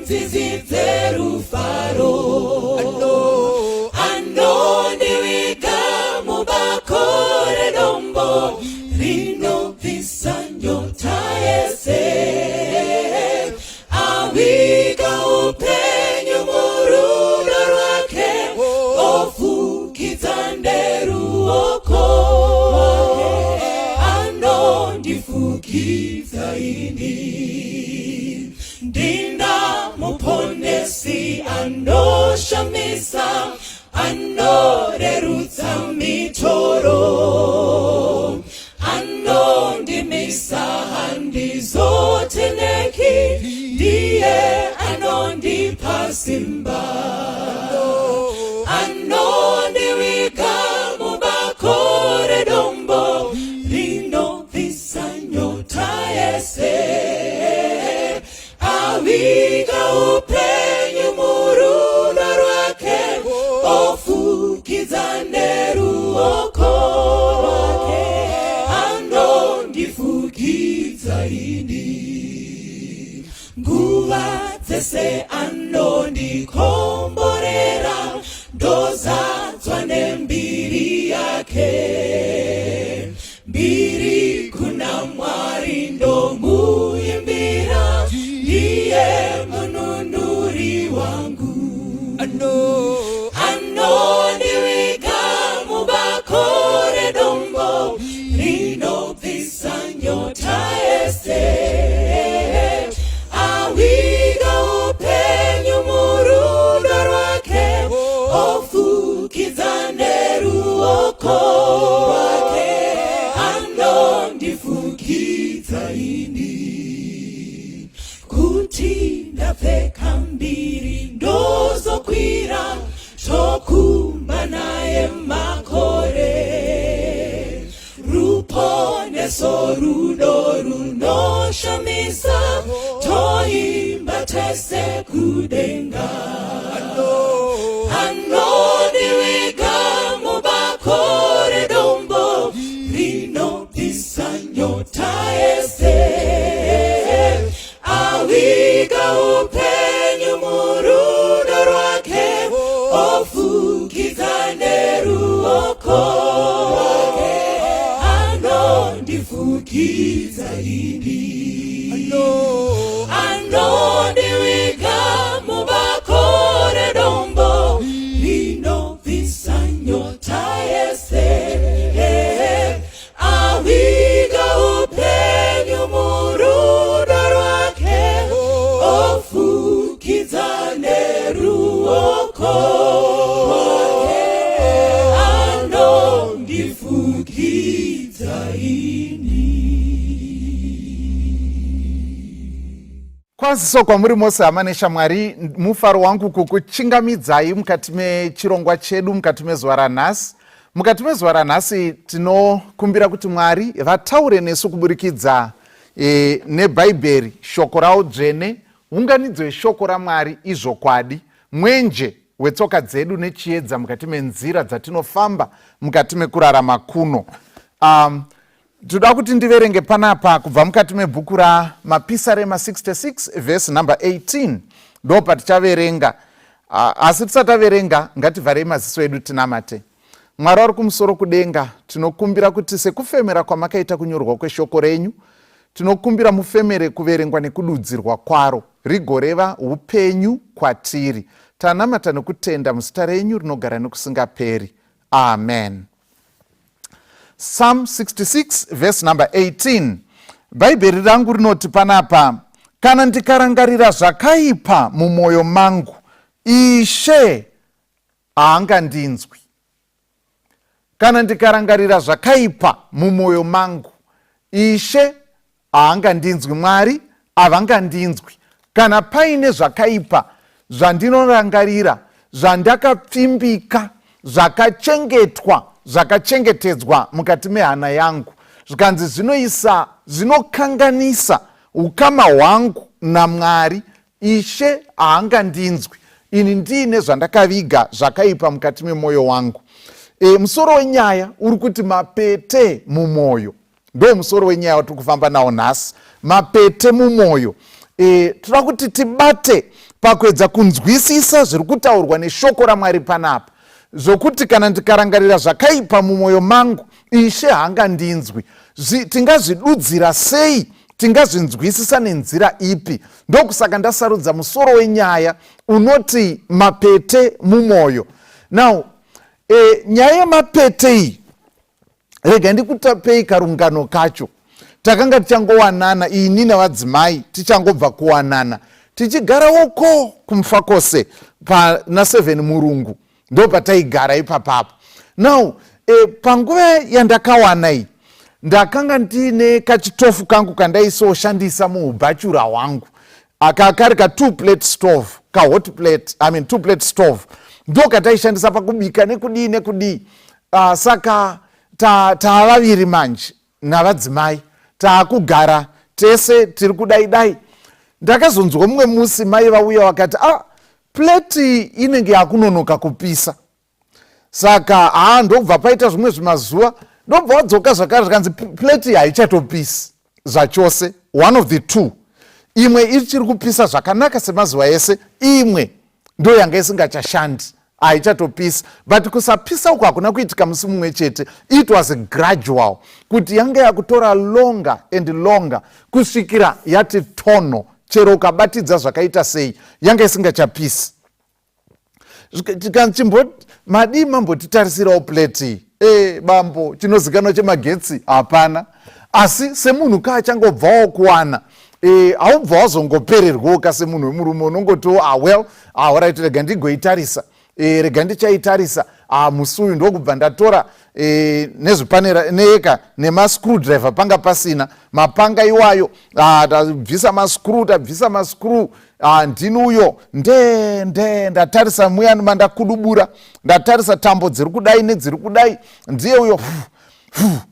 Nzizi dzerufaro. Anondiviga mubako redombo rinobvisa nyota yese. Aviga upenyu murudo rwake, ofukidza neruoko rwake. Anondifukidza ini. Ndina Muponesi anoshamisa, anorerutsa mitoro, anondimisa, handizoteneki, ndiye anondipa simba. Anondiviga mubako redombo rinobvisa nyota yese. Aviga upenyu murudo rwake, ofukidza neruoko rwake. Anondifukidza ini. Nguva dzese anondikomborera, ndozadzwa nembiri yake. Mbiri kuna Mwari, ndomuimbira, ndiye mununuri wangu. Anondiviga mubako redombo rinobvisa nyota yese. Aviga upenyu murudo rwake, ofukidza neruoko rwake. Anondifukidza ini. Kuti ndapfeka mbiri, ndozokwira, tokumba naye makore. Ruponeso, rudo runoshamisa, toimba tese kudenga. Anondiviga mubako redombo rinobvisa nyota yese. Aviga upenyu murudo rwake, ofukidza neruoko rwake. Anondifukidza ini. Anondiviga mubako redombo rinobvisa nyota yese. Aviga upenyu murudo rwake, ofukidza neruoko rwake. Anondifukidza ini. Kwaziso kwamuri mose, hama neshamwari. Mufaro wangu kukuchingamidzai mukati mechirongwa chedu mukati mezuva ranhasi. Mukati mezuva ranhasi tinokumbira kuti Mwari vataure nesu kuburikidza neBhaibheri, shoko ravo dzvene. Unganidzo yeshoko raMwari izvokwadi, mwenje wetsoka dzedu nechiedza mukati menzira dzatinofamba mukati mekurarama kuno. Toda kuti ndiverenge panapa kubva mukati mebhuku raMapisarema 66 vhesi number 18, ndo patichaverenga. Asi tisati taverenga, ngativharei maziso edu tinamate. Mwari vari kumusoro kudenga, tinokumbira kuti sekufemera kwamakaita kunyorwa kweshoko renyu, tinokumbira mufemere kuverengwa nekududzirwa kwaro, rigoreva upenyu kwatiri. Tanamata nokutenda muzita renyu rinogara nekusingaperi. Amen. Psalm 66 verse number 18, Bhaibheri rangu rinoti panapa: "Kana ndikarangarira zvakaipa mumwoyo mangu, Ishe haangandinzwi." Kana ndikarangarira zvakaipa mumwoyo mangu, Ishe haangandinzwi, Mwari havangandinzwi. Kana paine zvakaipa zvandinorangarira, zvandakapfimbika, zvakachengetwa, zvakachengetedzwa mukati mehana yangu, zvikanzi zvinoisa, zvinokanganisa ukama hwangu naMwari, Ishe haangandinzwi ini ndiine zvandakaviga zvakaipa mukati memwoyo wangu. Musoro wenyaya uri kuti mapete mumwoyo. Ndo musoro wenyaya watiri kufamba nawo nhasi, mapete mumwoyo. Toda kuti tibate Pakuedza kunzwisisa zviri kutaurwa neshoko raMwari panapa, zvokuti kana ndikarangarira zvakaipa mumwoyo mangu, Ishe haangandinzwi, tingazvidudzira sei? Tingazvinzwisisa nenzira ipi? Ndokusaka ndasarudza musoro wenyaya unoti mapete mumwoyo. Now, nyaya yemapete iyi, rega ndikutapei karungano kacho. Takanga tichangowanana, ini navadzimai tichangobva kuwanana, tichigara uko kuMufakose pana 7 Murungu, ndo pataigara ipapapo. Now, panguva yandakawana iyi, ndakanga ndiine kachitofu kangu kandaisoshandisa muubhachura hwangu, aka kari ka two plate stove, ka hot plate, I mean, two plate stove, ndo kataishandisa pakubika nekudii nekudii. Saka taavaviri manje navadzimai, taakugara tese, tiri kudai dai. Ndakazonzwa mumwe musi mai vauya vakati, "Ah, plate inenge yakunonoka kupisa." Saka haa, ndobva paita zvimwe zvimazuva, ndobva wadzoka zvakare, zvikanzi plate haichatopisi zvachose. One of the two, imwe ichiri kupisa zvakanaka semazuva ese, imwe ndo yanga isingachashandi, haichatopisa. But kusapisa uku hakuna kuitika musi mumwe chete. It was gradual, kuti yanga yakutora longer and longer kusvikira yati tono. Chero ukabatidza zvakaita sei, yanga isingachapisi. Tikanchimbo madii mambotitarisirawo plate? Bambo, chinozikanwa chemagetsi hapana, asi semunhu kaachangobvawo kuwana, haubva wazongopererwawo ka. Semunhu wemurume unongotiwo, "Ah, well, alright, rega ndigoitarisa, rega ndichaitarisa." Ah, musi uyu ndokubva ndatora nezvipanera neka nemascrewdriver, panga pasina mapanga iwayo. Ah, tabvisa mascrew, tabvisa mascrew. Ah, ndini uyo nde nde ndatarisa muyani mandakudubura, ndatarisa tambo dziri kudai nedziri kudai, ndiye uyo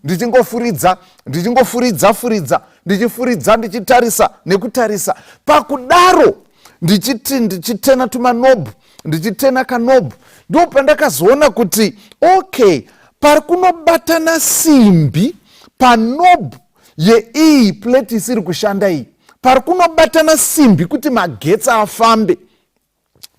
ndichingofuridza, ndichingofuridza furidza, ndichifuridza, ndichitarisa nekutarisa. Pakudaro ndichiti ndichitena tumaknob, ndichitena kaknob, ndo pandakazoona kuti okay, pari kunobatana simbi paknob yeiyi plate isiri kushanda iyi, pari kunobatana simbi kuti magetsi afambe,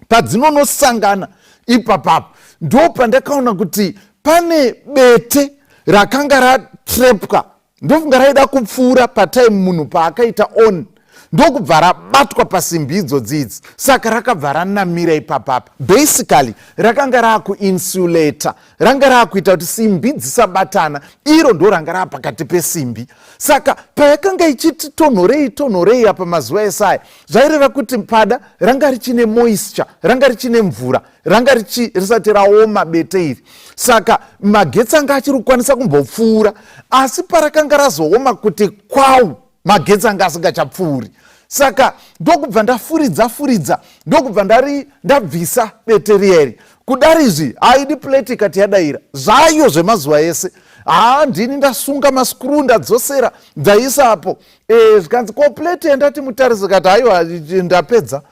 padzinonosangana ipapapo, ndo pandakaona kuti pane bete rakanga ratrepwa. Ndofunga raida kupfuura patime munhu paakaita on, ndokubva rabatwa pasimbi idzodzi idzi. Saka rakabva ranamira ipapapa. Basically rakanga raakuinsulata, ranga raakuita kuti simbi dzisabatana. Iro ndo ranga raa pakati pesimbi. Saka payakanga ichiti tonhorei tonhorei apa mazuva esaya, zvaireva kuti pada ranga richine moisture, ranga richine mvura, ranga risati raoma bete iri. Saka magetsi anga achiri kukwanisa kumbopfuura, asi parakanga razooma kuti kwau, magetsi anga asingachapfuuri. Saka ndokubva ndafuridza furidza, ndokubva ndari ndabvisa bete riyeri. Kudari izvi haidi plate ikati yadayira zvayo zvemazuva ese. Haa, ndini ndasunga mascrew, ndadzosera, ndaisapo. Zvikanzi, "Ko plate yandati mutarise?" Kati, "Haiwa, ndapedza,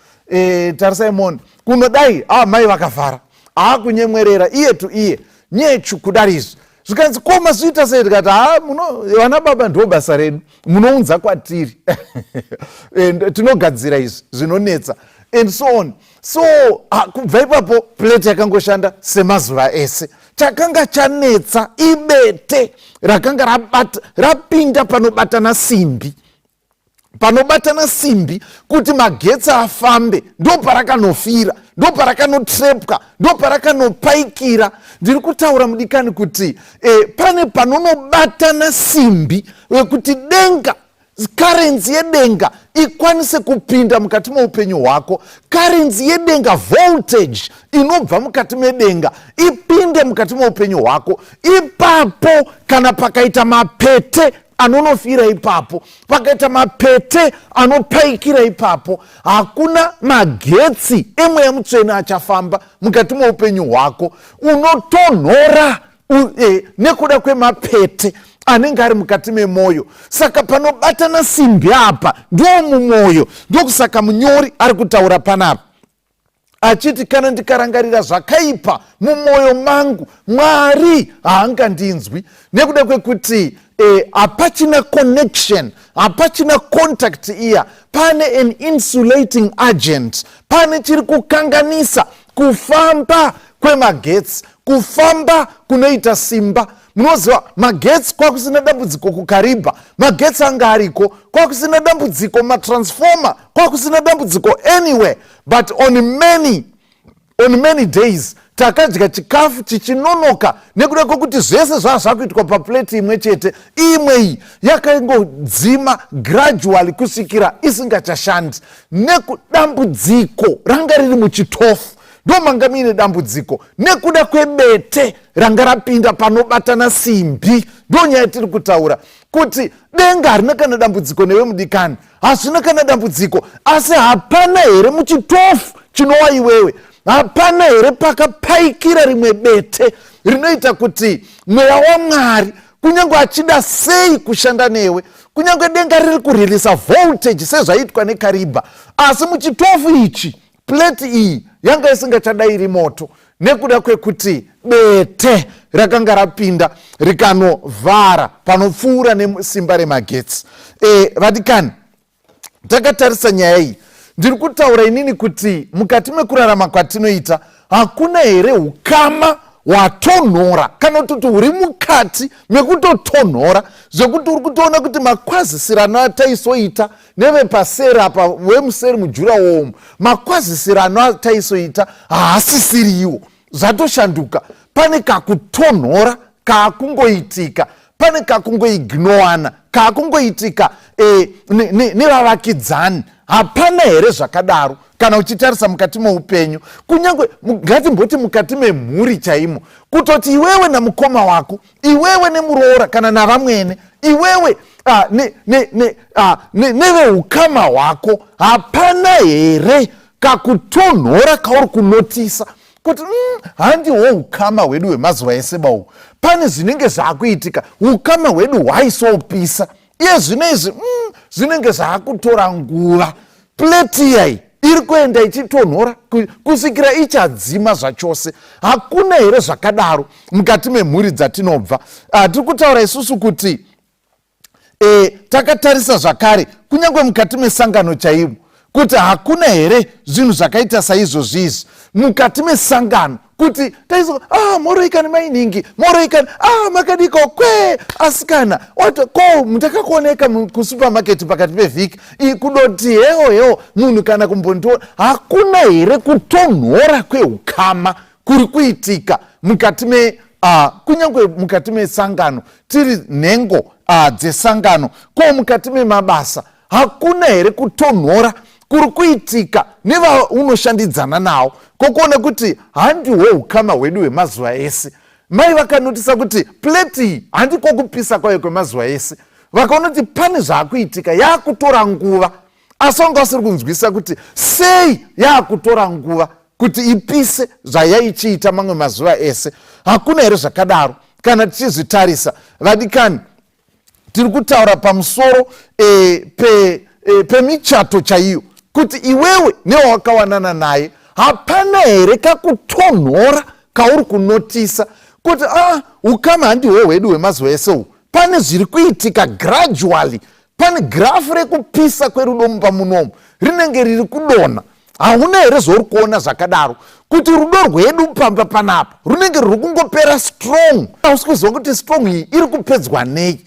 tarisai moni kunodai." A, mai vakavhara, aakunyemwerera iye tu iye nyechu. Kudari izvi zvikanzi, "Ko mazviita sei?" Tikati, "Ha, muno vana baba, ndo basa redu, munounza kwatiri, tinogadzira izvi zvinonetsa," and so on. So kubva ipapo plate yakangoshanda semazuva ese. Chakanga chanetsa ibete rakanga rabata, rapinda panobatana simbi, panobatana simbi kuti magetsi afambe, ndo parakanofira, ndo parakanotrepwa, ndo parakanopaikira. Ndiri kutaura, mudikani, kuti pane panonobatana simbi wekuti denga, current yedenga ikwanise kupinda mukati meupenyu hwako, current yedenga, voltage inobva mukati medenga ipinde mukati meupenyu hwako. Ipapo kana pakaita mapete anonofira ipapo, pakaita mapete anopaikira ipapo, hakuna magetsi emweya mutsvene achafamba mukati meupenyu hwako. Unotonhora nekuda kwemapete anenge ari mukati memwoyo. Saka panobatana simbi apa ndo mumwoyo. Ndokusaka munyori ari kutaura panapa achiti, "Kana ndikarangarira zvakaipa mumwoyo mangu, Mwari haangandinzwi," nekuda kwekuti Hapachina connection, hapachina contact iya. Pane an insulating agent, pane chiri kukanganisa kufamba kwemagetsi, kufamba kunoita simba. Munoziva, magetsi kwakusina dambudziko kuKariba, magetsi anga ariko, kwakusina dambudziko, matransformer kwakusina dambudziko anywhere. But on many days takadya chikafu chichinonoka nekuda kwekuti zvese zvaa zvakuitwa paplate imwe chete. Imwe iyi yakangodzima gradually kusvikira isingachashandi, nekudambudziko ranga riri muchitofu. Ndo manga muine dambudziko nekuda kwebete ranga rapinda panobatana simbi. Ndo nyaya tiri kutaura kuti denga harina kana dambudziko newe, mudikani, hazvina kana dambudziko. Asi hapana here muchitofu chinowa iwewe, hapana here pakapaikira rimwe bete rinoita kuti mweya waMwari, kunyange achida sei kushanda newe, kunyange denga riri kuririsa voltage sezvaiitwa neKariba, asi muchitofu ichi plate iyi yanga isingachadairi moto nekuda kwekuti bete rakanga rapinda rikanovhara panopfuura nesimba remagetsi? Vadikani, takatarisa nyaya iyi, ndiri kutaura inini kuti mukati mekurarama kwatinoita, hakuna here ukama hwatonhora kana kutoti huri mukati mekutotonhora, zvekuti uri kutoona kuti makwazisirano ataisoita nevepaseri apa, wemuseri mudurawall, makwazisirano ataisoita haasisiriwo, zvatoshanduka. Pane kakutonhora kaakungoitika, pane kakungoignowana kaakungoitika nevavakidzani. Hapana here zvakadaro kana uchitarisa mukati meupenyu, kunyange ngatimboti mukati memhuri chaimo, kutoti iwewe namukoma wako, iwewe nemuroora kana navamwene, iwewe neveukama hwako, hapana here kakutonhora kauri kunotisa kuti handiwo ukama hwedu hwemazuva ese bau? Pane zvinenge zvaakuitika, ukama hwedu hwaisopisa, iye zvino izvi zvinenge zvaakutora nguva. Plate iyai iri kuenda ichitonhora kusvikira ichadzima zvachose. Hakuna here zvakadaro mukati memhuri dzatinobva? Tiri kutaura isusu kuti takatarisa zvakare kunyange mukati mesangano chaimo, kuti hakuna here zvinhu zvakaita saizvozvi izvi mukati mesangano, kuti taizo moroikani mainingi, moroikani, makadiko kwe asikana, wato ko mutakakuoneka kusupermarket pakati pevhiki, kudoti hewo hewo munhu kana kumbondiona. Hakuna here kutonhora kweukama kuri kuitika mukati me kunyange mukati mesangano, tiri nhengo dzesangano? Ko mukati memabasa, hakuna here kutonhora kuri kuitika nevaunoshandidzana nawo, kokuona kuti handiwo ukama hwedu hwemazuva ese? Mai vakanotisa kuti plate iyi handiko kupisa kwayo kwemazuva ese. Vakaona kuti pane zvaakuitika, yaakutora nguva, asi vanga vasiri kunzwisa kuti sei yaakutora nguva kuti ipise zvayaichiita mamwe mazuva ese. Hakuna here zvakadaro kana tichizvitarisa, vadikani? Tiri kutaura pamusoro pemichato chaiyo, kuti iwewe newawakawanana naye, hapana here kakutonhora kauri kunotisa kuti ukama handihwo hwedu hwemazuva ese uhu? Pane zviri kuitika gradually, pane graph rekupisa kwerudo mumba munomu rinenge riri kudonha. Hauna here zvauri kuona zvakadaro, kuti rudo rwedu pamba panapa runenge ruri kungopera strong, hausi kuziva kuti strong iyi iri kupedzwa nei?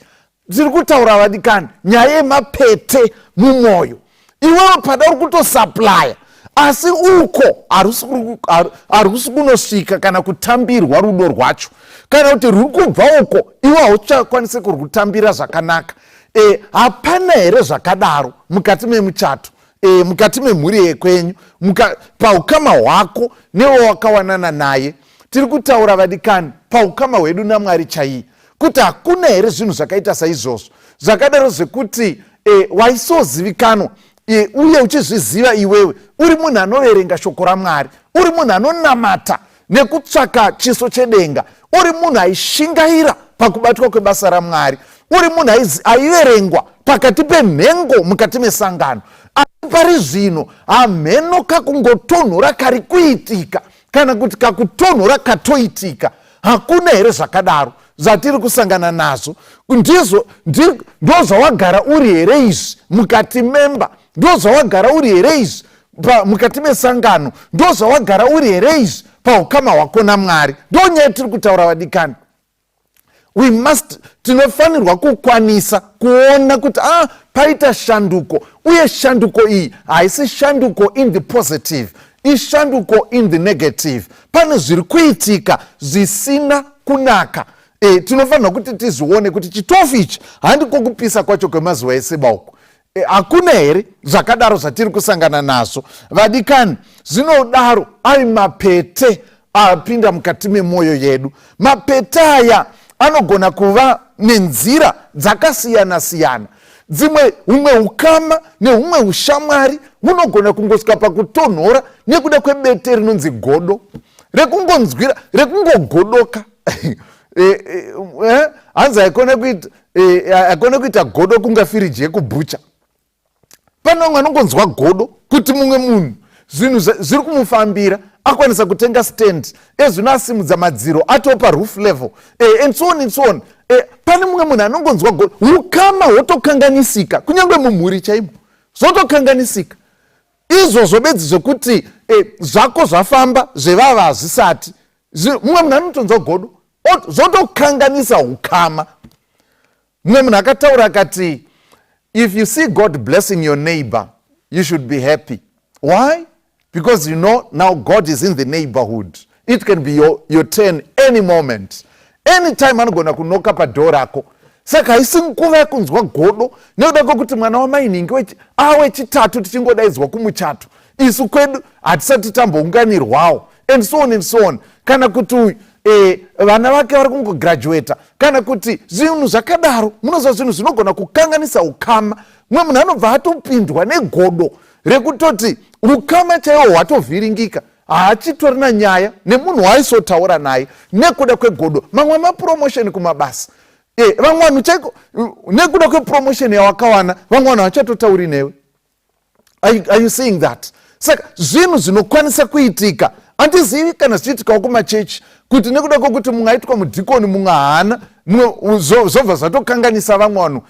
Tiri kutaura, vadikani, nyaya yemapete mumwoyo. Iwewe pada uri kutosupplya, asi uko harusi kunosvika kana kutambirwa rudo rwacho, kana kuti ruri kubva uko, iwe hauchakwanisi kurutambira zvakanaka. Hapana here zvakadaro mukati memuchato, mukati memhuri yekwenyu, paukama hwako newawakawanana naye? Tiri kutaura, vadikani, paukama hwedu naMwari chaiye, kuti hakuna here zvinhu zvakaita saizvozvo, zvakadaro zvekuti waisozivikanwa uye uchizviziva iwewe uri munhu anoverenga shoko raMwari, uri munhu anonamata nekutsvaka chiso chedenga, uri munhu aishingaira pakubatwa kwebasa raMwari, uri munhu aiverengwa pakati penhengo mukati mesangano, asi pari zvino hamheno kakungotonhora kari kuitika, kana kuti kakutonhora katoitika? Hakuna here zvakadaro? Zvatiri kusangana nazvo ndizvo, ndo zvawagara uri here izvi mukati memba? Ndo zvawagara uri here izvi mukati mesangano? Ndo zvawagara uri here izvi paukama hwako naMwari? Ndo nyaya tiri kutaura, vadikani. We must, tinofanirwa kukwanisa kuona kuti paita shanduko, uye shanduko iyi haisi shanduko in the positive, ishanduko in the negative. Pane zviri kuitika zvisina kunaka. Tinofanirwa kuti tizvione kuti chitofu ichi handiko kupisa kwacho kwemazuva eseba uku. Hakuna here zvakadaro zvatiri kusangana nazvo, vadikani? Zvinodaro ari mapete apinda mukati memwoyo yedu. Mapete aya anogona kuva nenzira dzakasiyana-siyana. Dzimwe, humwe ukama nehumwe ushamwari hunogona kungosvika pakutonhora nekuda kwebete rinonzi godo, rekungonzwira, rekungogodoka. Hanzi haikona kuita godo kunga firiji yekubhucha. Pane vamwe anongonzwa godo kuti mumwe munhu zvinhu zviri kumufambira, akwanisa kutenga stand, ezvino asimudza madziro, atopa roof level, and so on and so on. Pane mumwe munhu anongonzwa godo, ukama hwotokanganisika, kunyange mumhuri chaimo zvotokanganisika. Izvozvo bedzi zvekuti zvako zvafamba, zvevava hazvisati. Mumwe munhu anotonzwa godo, zvotokanganisa ukama. Mumwe munhu akataura akati, "If you see God blessing your neighbor, you should be happy." Why? Because you know now God is in the neighborhood. It can be your turn any moment, anytime anogona kunoka padhoo rako. Saka haisi nguva yekunzwa godo nekuda kwekuti mwana wamainingi awechitatu tichingodaidzwa kumuchato, isu kwedu hatisati tambounganirwawo, and so on and so on. Kana kuti uyu vana vake vari kungograduata, kana kuti zvinhu zvakadaro. Munoziva, zvinhu zvinogona kukanganisa ukama. Mumwe munhu anobva atopindwa negodo rekutoti ukama chaiwo hwatovhiringika, haachitorina nyaya nemunhu waaisotaura naye nekuda kwegodo. Mamwe mapromotion kumabasa, vamwe vanhu chaiko, nekuda kwepromotion yawakawana, vamwe vanhu havachatotauri newe. Are you seeing that? Saka zvinhu zvinokwanisa kuitika. Handizivi kana zvichiitikawo kumachechi, kuti nekuda kwokuti mumwe aitwa mudhikoni, mumwe haana, zvobva zvatokanganisa vamwe vanhu,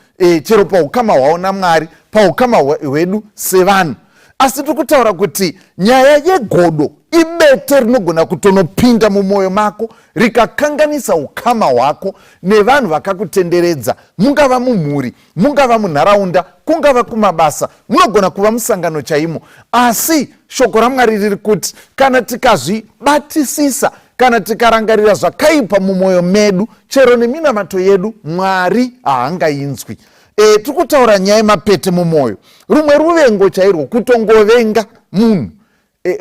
chero paukama hwavo naMwari, paukama hwedu sevanhu. Asi tiri kutaura kuti nyaya yegodo ibete rinogona kutonopinda mumwoyo mako rikakanganisa ukama hwako nevanhu vakakutenderedza, mungava mumhuri, mungava munharaunda, kungava kumabasa, munogona kuva musangano chaimo. Asi shoko raMwari riri kuti kana tikazvibatisisa, kana tikarangarira zvakaipa mumwoyo medu, chero neminamato yedu Mwari haangainzwi. Tiri kutaura nyaya yemapete mumwoyo. Rumwe ruvengo chairwo, kutongovenga munhu,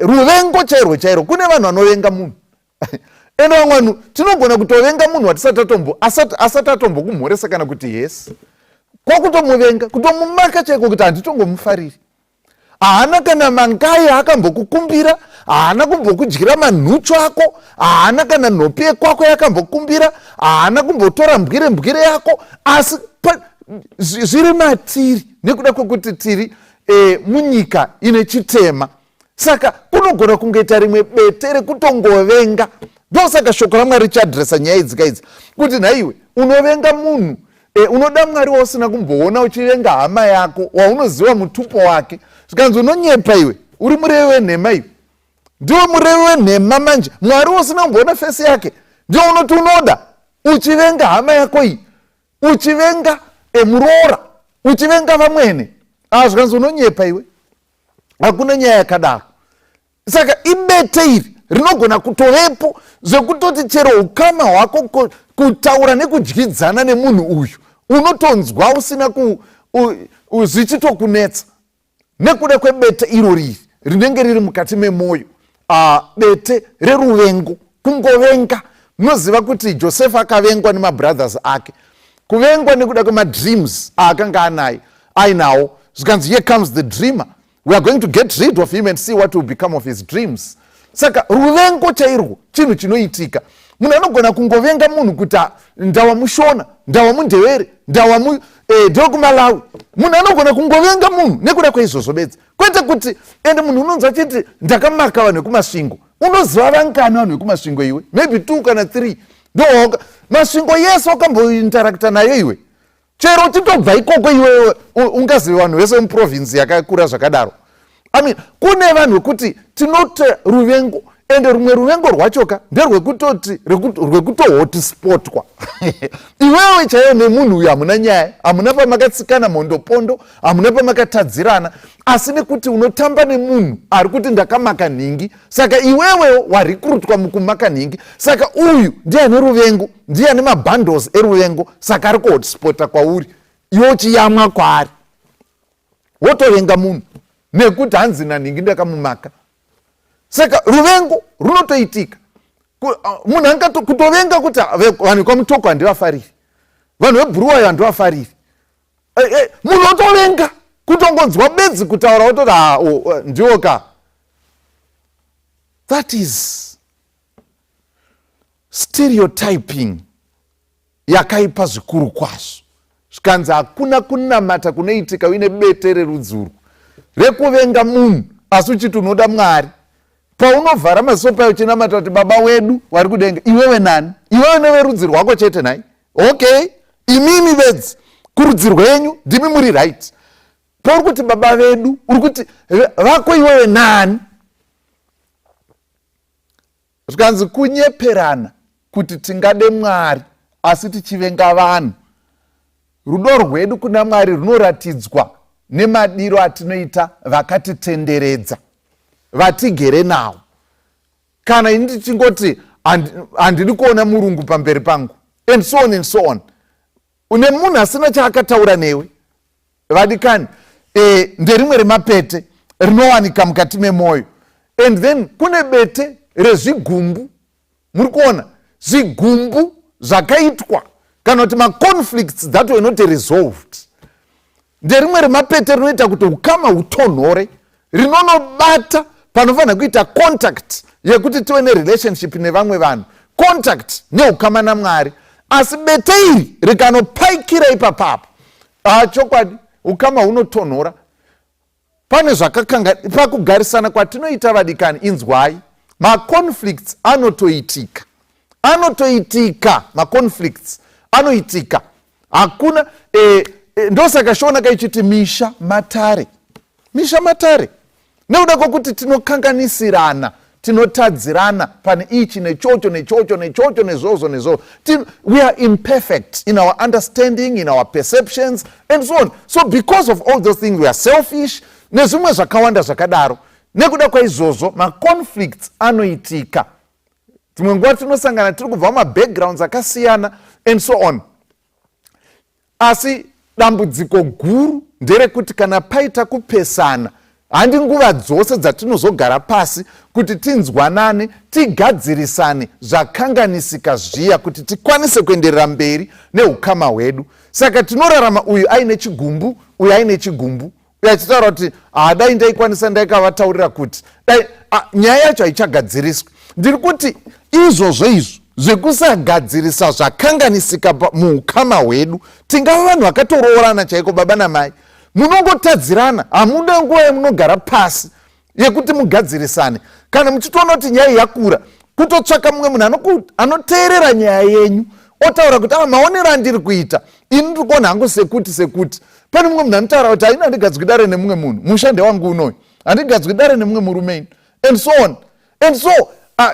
ruvengo chairwo chairwo. Kune vanhu vanovenga munhu, ende vamwe vanhu tinogona kutovenga munhu watisati atombo asati atombokumhoresa kana kuti yes, kwakutomuvenga, kutomumaka chaiko, kuti handitongomufariri. Haana kana mangai akambokukumbira, haana kumbokudyira manhuchu ako, haana kana nhopi yekwako yakambokumbira, haana kumbotora mbwire mbwire yako. Asi zviri matiri nekuda kwekuti tiri munyika ine chitema. Saka kunogona kungoita rimwe bete rekutongovenga. Ndosaka shoko raMwari richiadhiresa nyaya idzika idzi, kuti nhaiwe, unovenga munhu, unoda Mwari wausina kumboona, uchivenga hama yako waunoziva mutupo wake. Zvikanzi, "Unonyepa iwe, uri murevi wenhema iwe, ndiwe murevi wenhema." Manje Mwari wausina kumboona face yake ndiwo unoti unoda, uchivenga hama yako iyi, uchivenga muroora, uchivenga vamwene. Zvikanzi, "Unonyepa iwe, hakuna nyaya yakadaro." Saka ibete iri rinogona kutovepo zvekutoti chero ukama hwako, kutaura nekudyidzana nemunhu uyu, unotonzwa usina zvichitokunetsa nekuda kwebete iro riri rinenge riri mukati memwoyo, bete reruvengo, kungovenga. Munoziva kuti Josefa akavengwa nemabrothers ake, kuvengwa nekuda kwemadreams aakanga anaye ainawo. Zvikanzi, "Here comes the dreamer. We are going to get rid of him and see what will become of his dreams." Saka ruvengo chairwo chinhu chinoitika. Munhu anogona kungovenga munhu kuti, "Ah, ndawa muShona, ndawa muNdevere, ndawa ndewekumalawi." Munhu anogona kungovenga munhu nekuda kweizvozvo bedzi, kwete kuti ende munhu unonzwa achiti, "Ndakamaka vanhu vekuMasvingo." Unoziva vangani vanhu vekuMasvingo iwe? Maybe two kana three. Ndowaoka. Masvingo yese wakambointerakta nayo iwe. Chero uchitobva ikoko iwewe ungazive vanhu vese vemuprovinsi yakakura zvakadaro. I mean, kune vanhu vekuti tinoti ruvengo, ende rumwe ruvengo rwachoka nderwekutoti rwekutohotspotwa iwewe chaiyo nemunhu uyu. Hamuna nyaya, hamuna pamakatsikana mhondopondo, hamuna pamakatadzirana, asi nekuti unotamba nemunhu ari kuti ndakamaka nhingi, saka iwewewo warekrutwa mukumaka nhingi. Saka uyu ndiye ane ruvengo, ndiye ane mabundles eruvengo, saka ari kuhotspota kwauri, iwe uchiyamwa kwaari, wotovenga munhu nekuti hanzi nanhingi ndakamumaka. Saka ruvengo runotoitika. Munhu angato kutovenga kuti vanhu vekwaMutoko handivafariri, vanhu veBhuruwayo handivafariri. Munhu otovenga kutongonzwa bedzi kutaura, wototi, "Ha, oh, ndiwo ka." That is stereotyping yakaipa zvikuru kwazvo. Zvikanzi hakuna kunamata kunoitika uine bete rerudzi urwu rekuvenga munhu asi uchiti unoda Mwari. Paunovhara maziso payo uchinamata kuti, "Baba wedu wari kudenga," iwewe nani? Iwewe neverudzi rwako chete nhai? Okay, imimi bedzi kurudzi rwenyu ndimi muri right. Pauri kuti Baba vedu, uri kuti vako iwewe nani? Zvikanzi kunyeperana kuti tingade Mwari asi tichivenga vanhu. Rudo rwedu kuna Mwari runoratidzwa nemadiro atinoita vakatitenderedza, vatigere nawo. Kana ini tichingoti handidi kuona murungu pamberi pangu and so on and so on, une munhu asina chaakataura newe. Vadikani, nderimwe remapete rinowanika mukati memwoyo. And then kune bete rezvigumbu. Muri kuona zvigumbu zvakaitwa kana kuti maconflicts that were not resolved, nderimwe remapete rinoita kuti ukama hutonhore, rinonobata panofanira kuita contact yekuti tive nerelationship nevamwe vanhu, contact neukama naMwari. Asi bete iri rikanopaikira ipapapo, ah, chokwadi ukama hunotonhora. Pane zvakakanga pakugarisana kwatinoita. Vadikani, inzwai, maconflicts anotoitika, anotoitika, maconflicts anoitika. Hakuna ndosaka Shona kaichiti misha matare, misha matare, nekuda kwokuti tinokanganisirana, tinotadzirana pane ichi nechocho nechocho nechocho nezvozvo nezvozvo. We are imperfect in our understanding, in our perceptions and so on. So because of all those things, we are selfish nezvimwe zvakawanda zvakadaro. Nekuda kwaizvozvo maconflicts anoitika. Dzimwe nguva tinosangana tiri kubva mumabackgrounds akasiyana and so on. Asi dambudziko guru nderekuti kana paita kupesana, handi nguva dzose dzatinozogara pasi kuti tinzwanane, tigadzirisane zvakanganisika zviya, kuti tikwanise kuenderera mberi neukama hwedu. Saka tinorarama uyu aine chigumbu, uyu aine chigumbu, uyu achitaura kuti hadai ndaikwanisa ndaikavataurira kuti dai. Nyaya yacho haichagadziriswi. Ndiri kuti izvozvo izvo zvekusagadzirisa zvakanganisika muukama hwedu, tingava vanhu vakatoroorana chaiko, baba namai, munongotadzirana, hamuda nguva yamunogara pasi yekuti mugadzirisane. Kana muchitoona kuti nyaya yakura, kutotsvaka mumwe munhu anoteerera nyaya yenyu, otaura kuti, "Ah, maonero andiri kuita ini, ndiri kuona hangu sekuti pane mumwe munhu anotaura kuti, 'Haina, handigadzwi dare nemumwe munhu, musha ndewangu unoyu, handigadzwi dare nemumwe murume ini,' and so on and so.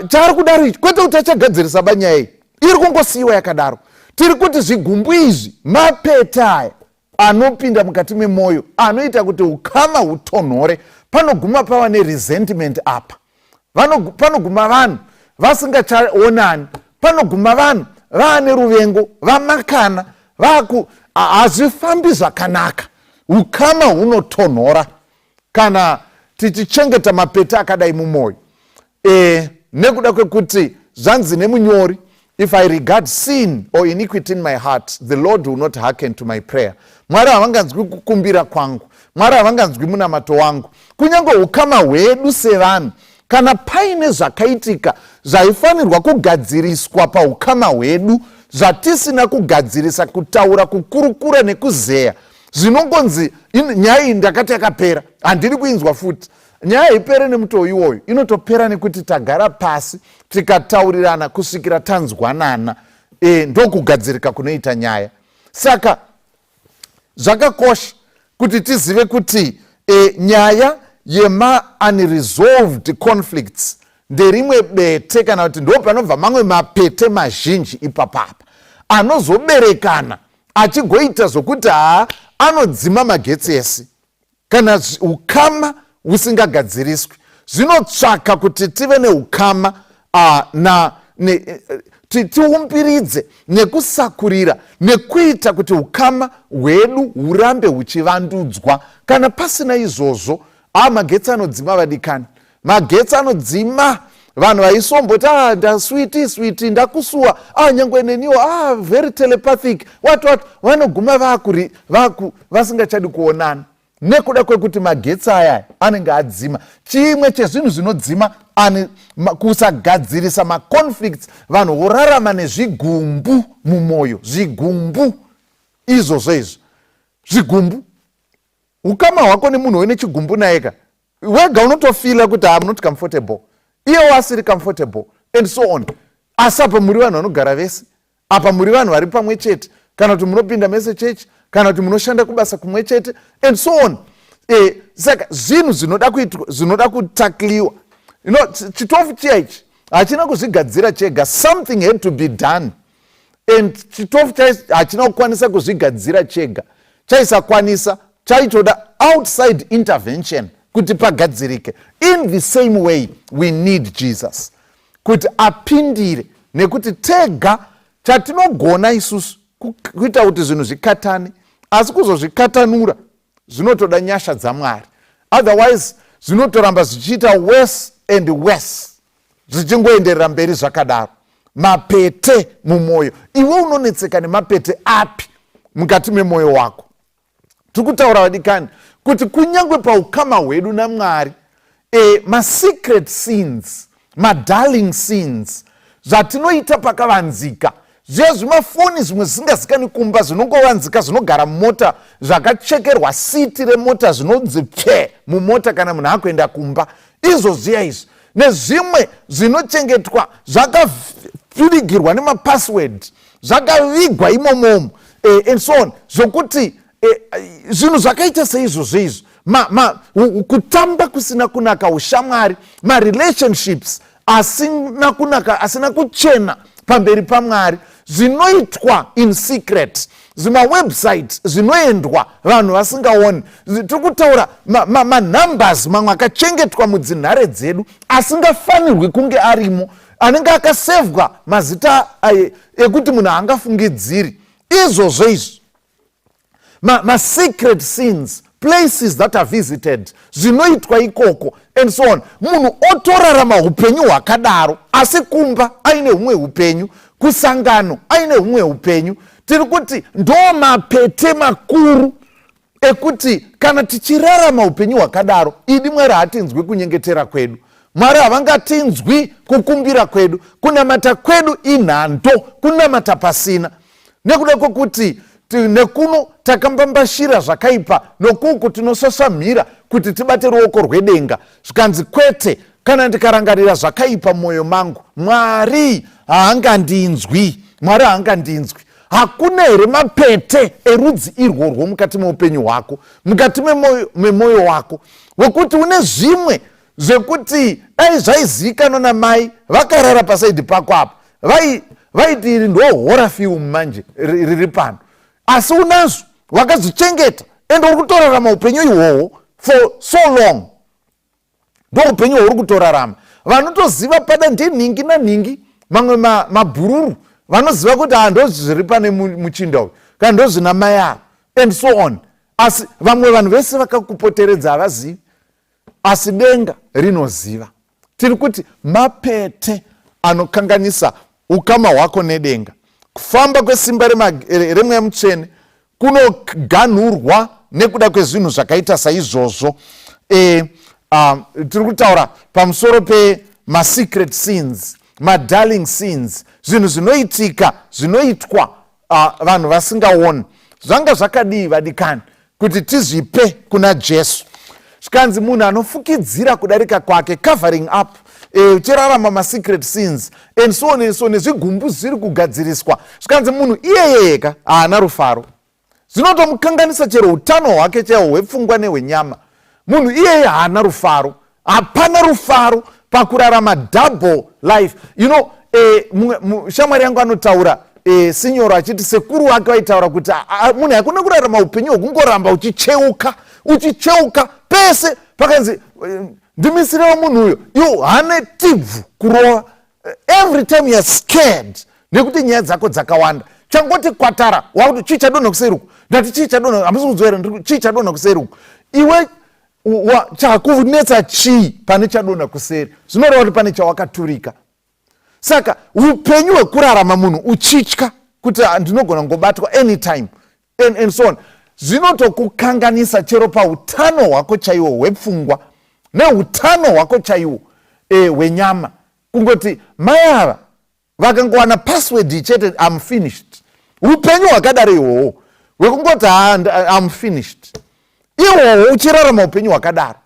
Chaari kudaro ichi, kwete kuti achagadzirisa banyaya iyi, iri kungosiyiwa yakadaro. Tiri kuti zvigumbu izvi mapete aya anopinda mukati memwoyo, anoita kuti ukama hutonhore. Panoguma pava neresentment apa. Panoguma vanhu vasingachaonani, panoguma vanhu vaane ruvengo, vamakana, vaku hazvifambi zvakanaka. Ukama hunotonhora kana tichichengeta mapete akadai mumwoyo, nekuda kwekuti zvanzi nemunyori, "If I regard sin or iniquity in my heart, the Lord will not hearken to my prayer." Mwari havanganzwi kukumbira kwangu, Mwari havanganzwi munamato wangu. Kunyange ukama hwedu sevanhu, kana paine zvakaitika zvaifanirwa kugadziriswa paukama hwedu zvatisina kugadzirisa, kutaura, kukurukura nekuzeya, zvinongonzi nyaya iyi ndakati yakapera, handidi kuinzwa futi. Nyaya haipere nemutoo iwoyo. Inotopera nekuti tagara pasi tikataurirana kusvikira tanzwanana. Ndokugadzirika kunoita nyaya. Saka zvakakosha kuti tizive kuti nyaya yemaunresolved conflicts nderimwe bete, kana kuti ndo panobva mamwe mapete mazhinji ipapapa anozoberekana achigoita zvokuti haa, anodzima magetsi ese kana ukama husingagadziriswi. Zvinotsvaka kuti tive neukama na ne, tiumbiridze nekusakurira nekuita kuti ukama hwedu hurambe huchivandudzwa. Kana pasina izvozvo, magetsi anodzima, vadikani, magetsi anodzima. Vanhu vaisomboti, "Ah, ndasweetie, sweetie, ndakusuwa," nyangwe neniwo, very telepathic, what what, vanoguma vaakuri vaku vasingachadi kuonana nekuda kwekuti magetsi aya anenge adzima. Chimwe chezvinhu zvinodzima ani kusagadzirisa maconflicts. Vanhu vorarama nezvigumbu mumwoyo, zvigumbu izvozvo izvo, zvigumbu. Ukama hwako nemunhu wene chigumbu nayeka wega unotofeela kuti am not comfortable, iyewo asiri comfortable and so on. Asi apa muri vanhu vanogara vese, apa muri vanhu vari pamwe chete, kana kuti munopinda mese chechi, kana kuti munoshanda kubasa kumwe chete and so on. Saka zvinhu zvinoda kuitwa, zvinoda kutackliwa. Chitofu chiya ichi hachina kuzvigadzira chega. Something had to be done and chitofu hachina kukwanisa kuzvigadzira chega, chaisakwanisa, chaitoda outside intervention kuti pagadzirike. In the same way, we need Jesus kuti apindire, nekuti tega chatinogona isusu kuita kuti zvinhu zvikatane, asi kuzozvikatanura zvinotoda nyasha dzaMwari. Otherwise zvinotoramba zvichiita worse and worse, zvichingoenderera mberi zvakadaro. Mapete mumwoyo. Iwe unonetseka nemapete api mukati memwoyo wako? Tiri kutaura, vadikani, kuti kunyange paukama hwedu naMwari, masecret sins, madarling sins, zvatinoita pakavanzika zviya, zvimafoni zvimwe zvisingazikani kumba, zvinongovanzika, zvinogara mumota, zvakachekerwa seat remota, zvinonzi pfe mumota kana munhu akuenda kumba, izvo zviya izvi, nezvimwe zvinochengetwa zvakapfirigirwa nemapassword, zvakavigwa imomomo, and so on, zvokuti zvinhu zvakaita seizvozvo izvo, kutamba kusina kunaka, ushamwari, marelationships asina kunaka, asina kuchena pamberi paMwari, zvinoitwa in secret, zvimawebsite zvinoendwa vanhu vasingaoni. Tiri kutaura manumbers mamwe akachengetwa mudzinhare dzedu asingafanirwi kunge arimo, anenge akasevhwa mazita ekuti munhu haangafungidziri. Izvozvo izvi, masecret sins, places that are visited, zvinoitwa ikoko and so on. Munhu otorarama upenyu hwakadaro, asi kumba aine humwe upenyu, kusangano aine humwe upenyu. Tiri kuti ndo mapete makuru ekuti kana tichirarama upenyu hwakadaro, idi Mwari hatinzwi kunyengetera kwedu, Mwari havangatinzwi kukumbira kwedu, kunamata kwedu inhando, kunamata pasina, nekuda kwekuti nekuno takambambashira zvakaipa, nokuku tinosasvamhira kuti tibate ruoko rwedenga. Zvikanzi kwete, kana ndikarangarira zvakaipa mumwoyo mangu, Mwari haangandinzwi, Mwari haangandinzwi. Hakuna here mapete erudzi irworwo mukati meupenyu hwako, mukati memwoyo wako, wekuti une zvimwe zvekuti dai zvaizivikanwa namai vakarara paside pako apa, vaiti iri ndo horror film manje riri pano? Asi unazvo, wakazvichengeta, ende uri kutorarama upenyu ihwohwo for so long. Ndo upenyu hwauri kutorarama. Vanotoziva pada ndenhingi nanhingi, mamwe mabhururu vanoziva kuti ha, ndo zviri pane muchinda uyu, kana ndo zvina mai ava and so on. Asi vamwe vanhu vese vakakupoteredza havazivi, asi denga rinoziva. Tiri kuti mapete anokanganisa ukama hwako nedenga. Kufamba kwesimba reMweya Mutsvene kunoganhurwa nekuda kwezvinhu zvakaita saizvozvo. Tiri kutaura pamusoro pemasecret sins, madarling sins, zvinhu zvinoitika, zvinoitwa vanhu vasingaoni. Zvanga zvakadii, vadikani, kuti tizvipe kuna Jesu? Zvikanzi munhu anofukidzira kudarika kwake, covering up, uchirarama masecret sins and so on and so, nezvigumbu zviri kugadziriswa, zvikanzi munhu iyeyeka haana rufaro. Zvinotomukanganisa chero utano hwake chaihwo hwepfungwa nehwenyama. Munhu iyeye haana rufaro. Hapana rufaro pakurarama double life. Shamwari yangu anotaura, sinyoro, achiti sekuru wake vaitaura kuti munhu haikona kurarama upenyu hwekungoramba uchicheuka, uchicheuka pese pakanzi ndimisirewo munhu uyo. Iwo hane tibvu kurova. Every time you are scared nekuti nyaya dzako dzakawanda. Changoti kwatara, wakuti, "Chii chadonha kuseri uku?" Ndati, "Chii chadonha?" Hamusi kunzwa here? Chii chadonha kuseri uku? Iwe chakunetsa chii pane chadonha kuseri? Zvinoreva kuti pane chawakaturika. Saka upenyu hwekurarama munhu uchitya kuti, "Ah, ndinogona kungobatwa anytime," and so on, zvinotokukanganisa chero pautano hwako chaihwo hwepfungwa neutano hwako chaihwo hwenyama. Kungoti mai ava vakangowana password chete, am finished. Upenyu hwakadaro ihwohwo hwekungoti, "Am finished," ihwohwo uchirarama upenyu hwakadaro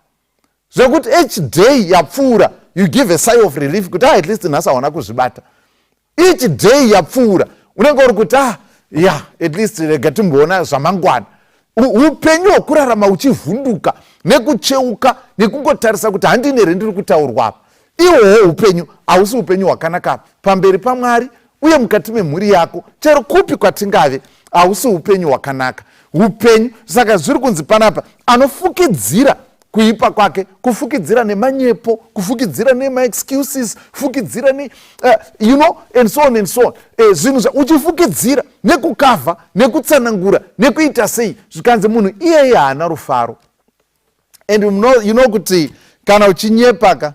zvekuti each day yapfuura you give a sigh of relief kuti, "Ah, at least nhasi hawana kuzvibata." Each day yapfuura unenge uri kuti, "Ah, yeah, at least rega timboona zvamangwana." Upenyu hwekurarama uchivhunduka nekucheuka nekungotarisa kuti handine here ndiri kutaurwa apa, ihwohwo upenyu hausi upenyu hwakanaka pamberi paMwari uye mukati memhuri yako. Chero kupi kwatingave, hausi upenyu hwakanaka upenyu. Saka zviri kunzi panapa, anofukidzira kuipa kwake, kufukidzira nemanyepo, kufukidzira nemaexcuses, fukidzira ne and so on and so on, zvinhu uchifukidzira nekukavha, nekutsanangura, nekuita sei, zvikanzi munhu iyeye haana rufaro. And you know kuti kana uchinyepaka,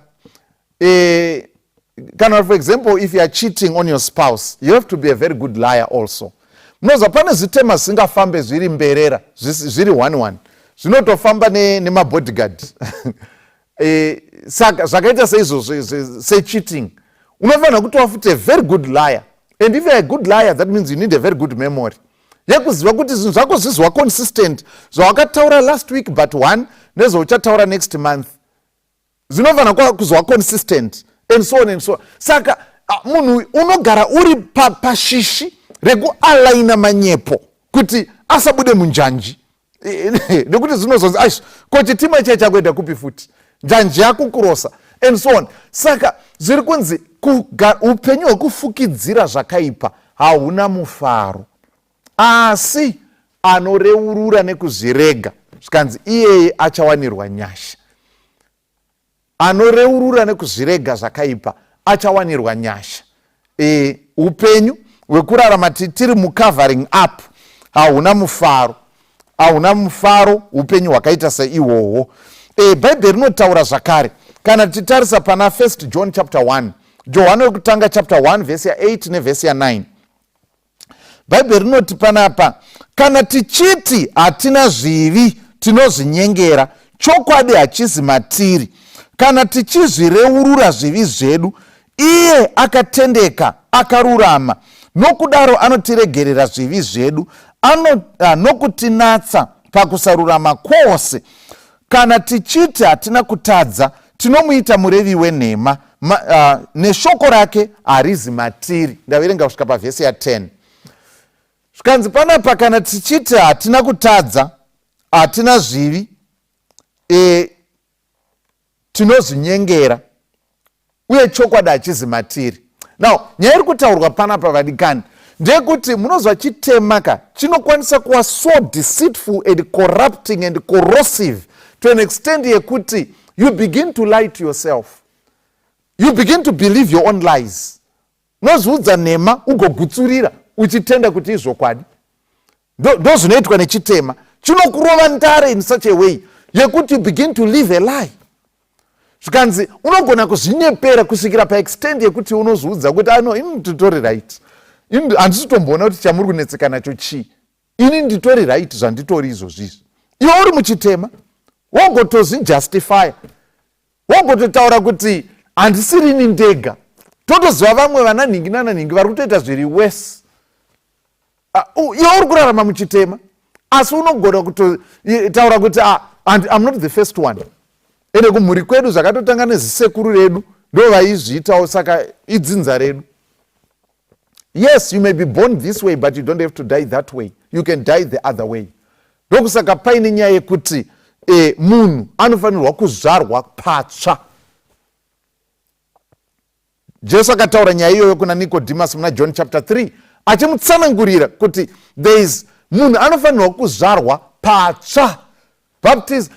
kana for example if you are cheating on your spouse, you have to be a very good liar also. Munoziva pane zvitema zvisingafambe zviri mberera, zviri one one, zvinotofamba nemabodyguard. Saka zvakaita seizvozvo, secheating, unofanira kutova futi a very good liar. And if you are a good liar, that means you need a very good memory yekuziva kuti zvinhu zvako zvizwa consistent, zvawakataura last week but one nezvauchataura next month zvinofanira kuzova consistent and so on and so on. Saka munhu unogara uri pashishi rekualaina manyepo kuti asabude munjanji, nekuti zvinozonzi, "Aish, ko chitima chai chakuenda kupi futi? Njanji yakukurosa," and so on. Saka zviri kunzi upenyu hwekufukidzira zvakaipa hauna mufaro, asi anoreurura nekuzvirega, zvikanzi iyeye achawanirwa nyasha. Anoreurura nekuzvirega zvakaipa achawanirwa nyasha. Upenyu hwekurarama tiri mucovering up hauna mufaro, hauna mufaro upenyu hwakaita seihwohwo. Bhaibheri rinotaura zvakare, kana tichitarisa pana 1 John chapter 1, Johani wekutanga chapter 1 vhesi ya8 nevhesi ya9, Bhaibheri rinoti panapa, "Kana tichiti hatina zvivi, tinozvinyengera, chokwadi hachizi matiri. Kana tichizvireurura zvivi zvedu, iye akatendeka akarurama, nokudaro anotiregerera zvivi zvedu nokutinatsa pakusarurama kwose. Kana tichiti hatina kutadza, tinomuita murevi wenhema, neshoko rake harizi matiri." Ndaverenga kusvika pavhesi ya10. Zvikanzi panapa, kana tichiti hatina kutadza, hatina zvivi, tinozvinyengera uye chokwadi hachizi matiri. Now nyaya iri kutaurwa panapa, vadikani, ndeyekuti munozwa chitema ka chinokwanisa kuva so deceitful and corrupting and corrosive to an extent yekuti you begin to lie to yourself, you begin to believe your own lies. Unozviudza nhema ugogutsurira uchitenda kuti izvokwadi. Ndo zvinoitwa nechitema. Chinokurova ndare in such a way yekuti you begin to live a lie. Zvikanzi unogona kuzvinyepera kusvikira paextent yekuti unozviudza kuti, "Ano ini nditori right, handisi kutomboona kuti chamuri kunetseka nacho chii. Ini nditori right zvanditori izvozvizvi." Iwe uri muchitema, wogotozvijustifya, wogototaura kuti, "Handisirini ndega, totoziva vamwe vana nhingi nananhingi vari kutoita zviri worse." Iwe uri kurarama muchitema, asi unogona kutotaura kuti, "I'm not the first one." Ende kumhuri kwedu zvakatotanga nezisekuru redu ndo vaizviitawo, saka idzinza redu. Yes, you may be born this way, but you don't have to die that way. You can die the other way. Ndokusaka paine nyaya yekuti munhu anofanirwa kuzvarwa patsva. Jesu akataura nyaya iyoyo kuna Nicodemus muna John chapter 3, achimutsanangurira kuti there is munhu anofanirwa kuzvarwa patsva. Baptism,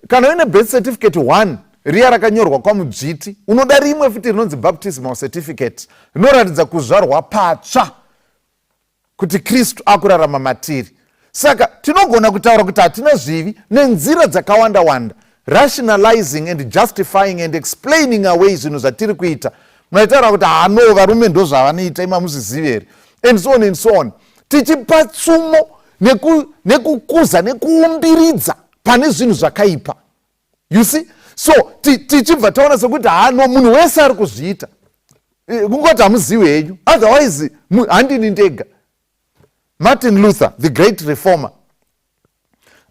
kana uine birth certificate 1 riya rakanyorwa kwamudzviti, unoda rimwe futi rinonzi baptismal certificate, rinoratidza kuzvarwa patsva, kuti Kristu akurarama matiri. Saka tinogona kutaura kuti hatina zvivi nenzira dzakawanda wanda, rationalizing and justifying and explaining away zvinhu zvatiri kuita. Munaitaura kuti hano varume ndo zvavanoita, imamuzvizivi here, and so on and so on, tichipa tsumo nekukuza nekuumbiridza pane zvinhu zvakaipa, you see. So tichibva taona sekuti hano munhu wese ari kuzviita, kungoti hamuzivi henyu, otherwise handini ndega. Martin Luther, the great reformer,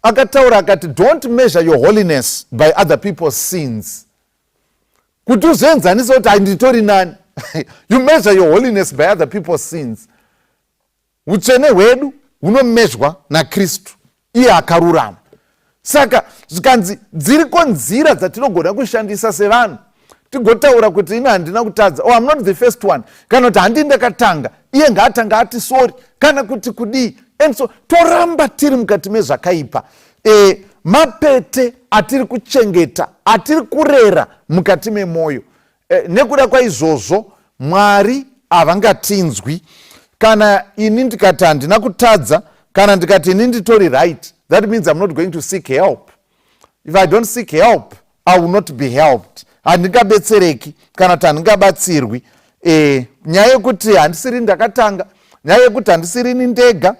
akataura akati, "Don't measure your holiness by other people's sins." Kuti uzoenzanisa kuti handitori nani, you measure your holiness by other people's sins. Utsvene hwedu hunomezhwa naKristu, iye akarurama. Saka zvikanzi dziriko nzira dzatinogona kushandisa sevanhu tigotaura kuti ini handina kutadza, oh, I'm not the first one, kana kuti handii ndakatanga, iye ngaatanga ati sorry, kana kuti kudii, and so toramba tiri mukati mezvakaipa. Mapete atiri kuchengeta, atiri kurera mukati memwoyo, nekuda kwaizvozvo Mwari havangatinzwi. Kana ini ndikati handina kutadza, kana ndikati ini nditori right, that means I'm not going to seek help. If I don't seek help, I will not be helped. Handingabetsereki kana kuti handingabatsirwi. Nyaya yekuti handisiri ndakatanga, nyaya yekuti handisirini ndega,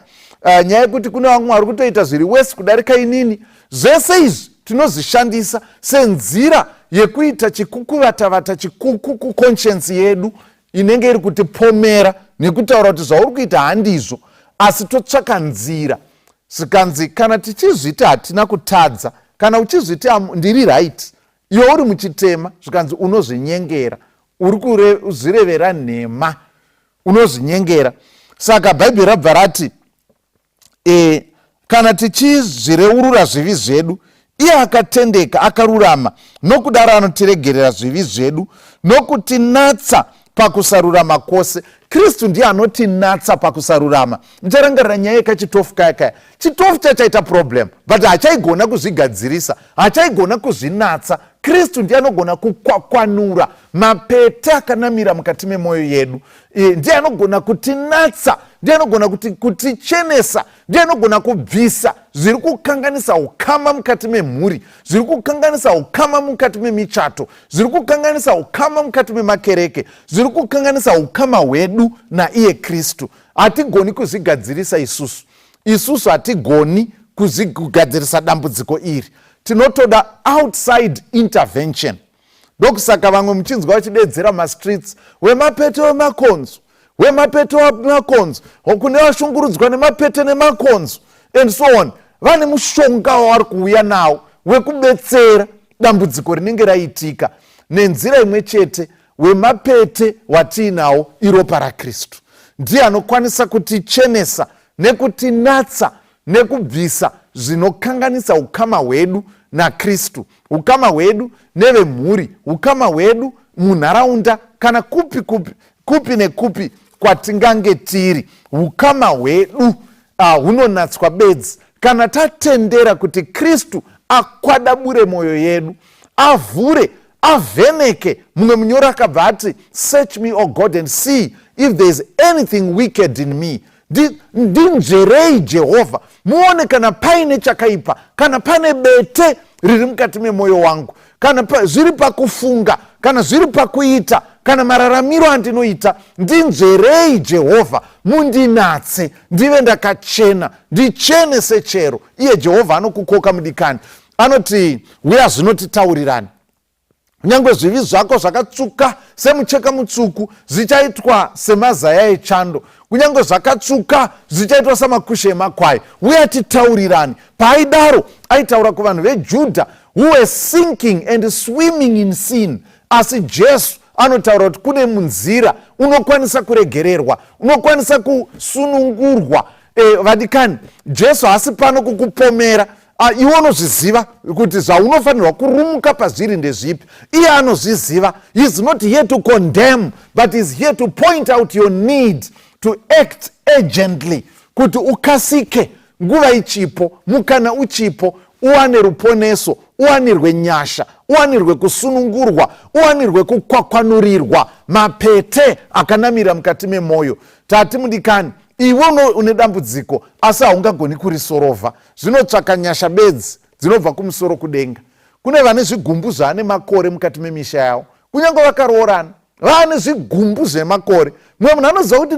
nyaya yekuti kune vamwe vari kutoita zviri wese kudarika inini, zvese izvi tinozvishandisa senzira yekuita chikukuvatavata, chikuku kuconscience yedu inenge iri kutipomera nekutaura kuti zvauri kuita handizvo. Asi totsvaka nzira. Zvikanzi kana tichizviti hatina kutadza, kana uchizviti ndiri right, iwe uri muchitema, zvikanzi unozvinyengera, uri kuzvirevera nhema, unozvinyengera. Saka Bhaibheri rabva rati, kana tichizvireurura zvivi zvedu, iye akatendeka akarurama, nokudaro anotiregerera zvivi zvedu nokutinatsa pakusarurama kwose. Kristu ndiye anotinatsa pakusarurama. Mucharangarira nyaya yekachitofu kaya kaya. Chitofu chachaita problem, but hachaigona kuzvigadzirisa, hachaigona kuzvinatsa. Kristu ndiye anogona kukwakwanura mapete akanamira mukati memwoyo yedu. Ndiye anogona kutinatsa, ndiye anogona kutichenesa, ndiye anogona kubvisa zviri kukanganisa ukama mukati memhuri, zviri kukanganisa ukama mukati memichato, zviri kukanganisa ukama mukati memakereke, zviri kukanganisa ukama hwedu naiye Kristu. Hatigoni kuzvigadzirisa isusu. Isusu hatigoni kugadzirisa dambudziko iri. Tinotoda outside intervention. Ndokusaka vamwe muchinzwa vachidedzera mastreets, "Wemapete wemakonzo, wemapete wemakonzo, kune vashungurudzwa nemapete nemakonzo," and so on. Vane mushonga wavari kuuya nawo wekubetsera dambudziko rinenge raitika. Nenzira imwe chete, wemapete watiinawo iropa raKristu. Ndiye anokwanisa kutichenesa nekutinatsa nekubvisa zvinokanganisa ukama hwedu naKristu, ukama hwedu nevemhuri, ukama hwedu munharaunda, kana kupi kupi, kupi nekupi kwatingange tiri. Ukama hwedu hunonatswa bedzi kana tatendera kuti Kristu akwadabure mwoyo yedu, avhure, avheneke. Mumwe munyori akabva ati, "Search me, O God, and see if there is anything wicked in me." Ndinzverei Jehovha, muone kana paine chakaipa, kana pane bete riri mukati memwoyo wangu, kana zviri pakufunga, kana zviri pakuita, kana mararamiro andinoita. Ndinzverei, Jehovha, mundinatse ndive ndakachena, ndichene sechero. Iye Jehovha anokukoka, mudikani. Anoti, "Uya zvino titaurirani." Kunyange zvivi zvako zvakatsvuka semucheka mutsvuku, zvichaitwa semazaya echando. Kunyange zvakatsvuka, zvichaitwa samakushe emakwai. Uye atitaurirani. Paaidaro, aitaura kuvanhu veJudha who were sinking and swimming in sin. Asi Jesu anotaura kuti kune munzira unokwanisa kuregererwa, unokwanisa kusunungurwa. Vadikani, Jesu haasi pano kukupomera. Iwe unozviziva kuti zvaunofanirwa kurumuka pazviri ndezvipi. Iye anozviziva. He is not here to condemn, but is here to point out your need to act urgently, kuti ukasike nguva ichipo, mukana uchipo, uwane ruponeso, uwanirwe nyasha, uwanirwe kusunungurwa, uwanirwe kukwakwanurirwa mapete akanamira mukati memwoyo. Tati mudikani, iwe une dambudziko, asi haungagoni kurisorovha. Zvinotsvaka nyasha bedzi dzinobva kumusoro kudenga. Kune vane zvigumbu zvaane makore mukati memisha yavo, kunyange vakaroorana, vaane zvigumbu zvemakore. Mumwe munhu anoziva kuti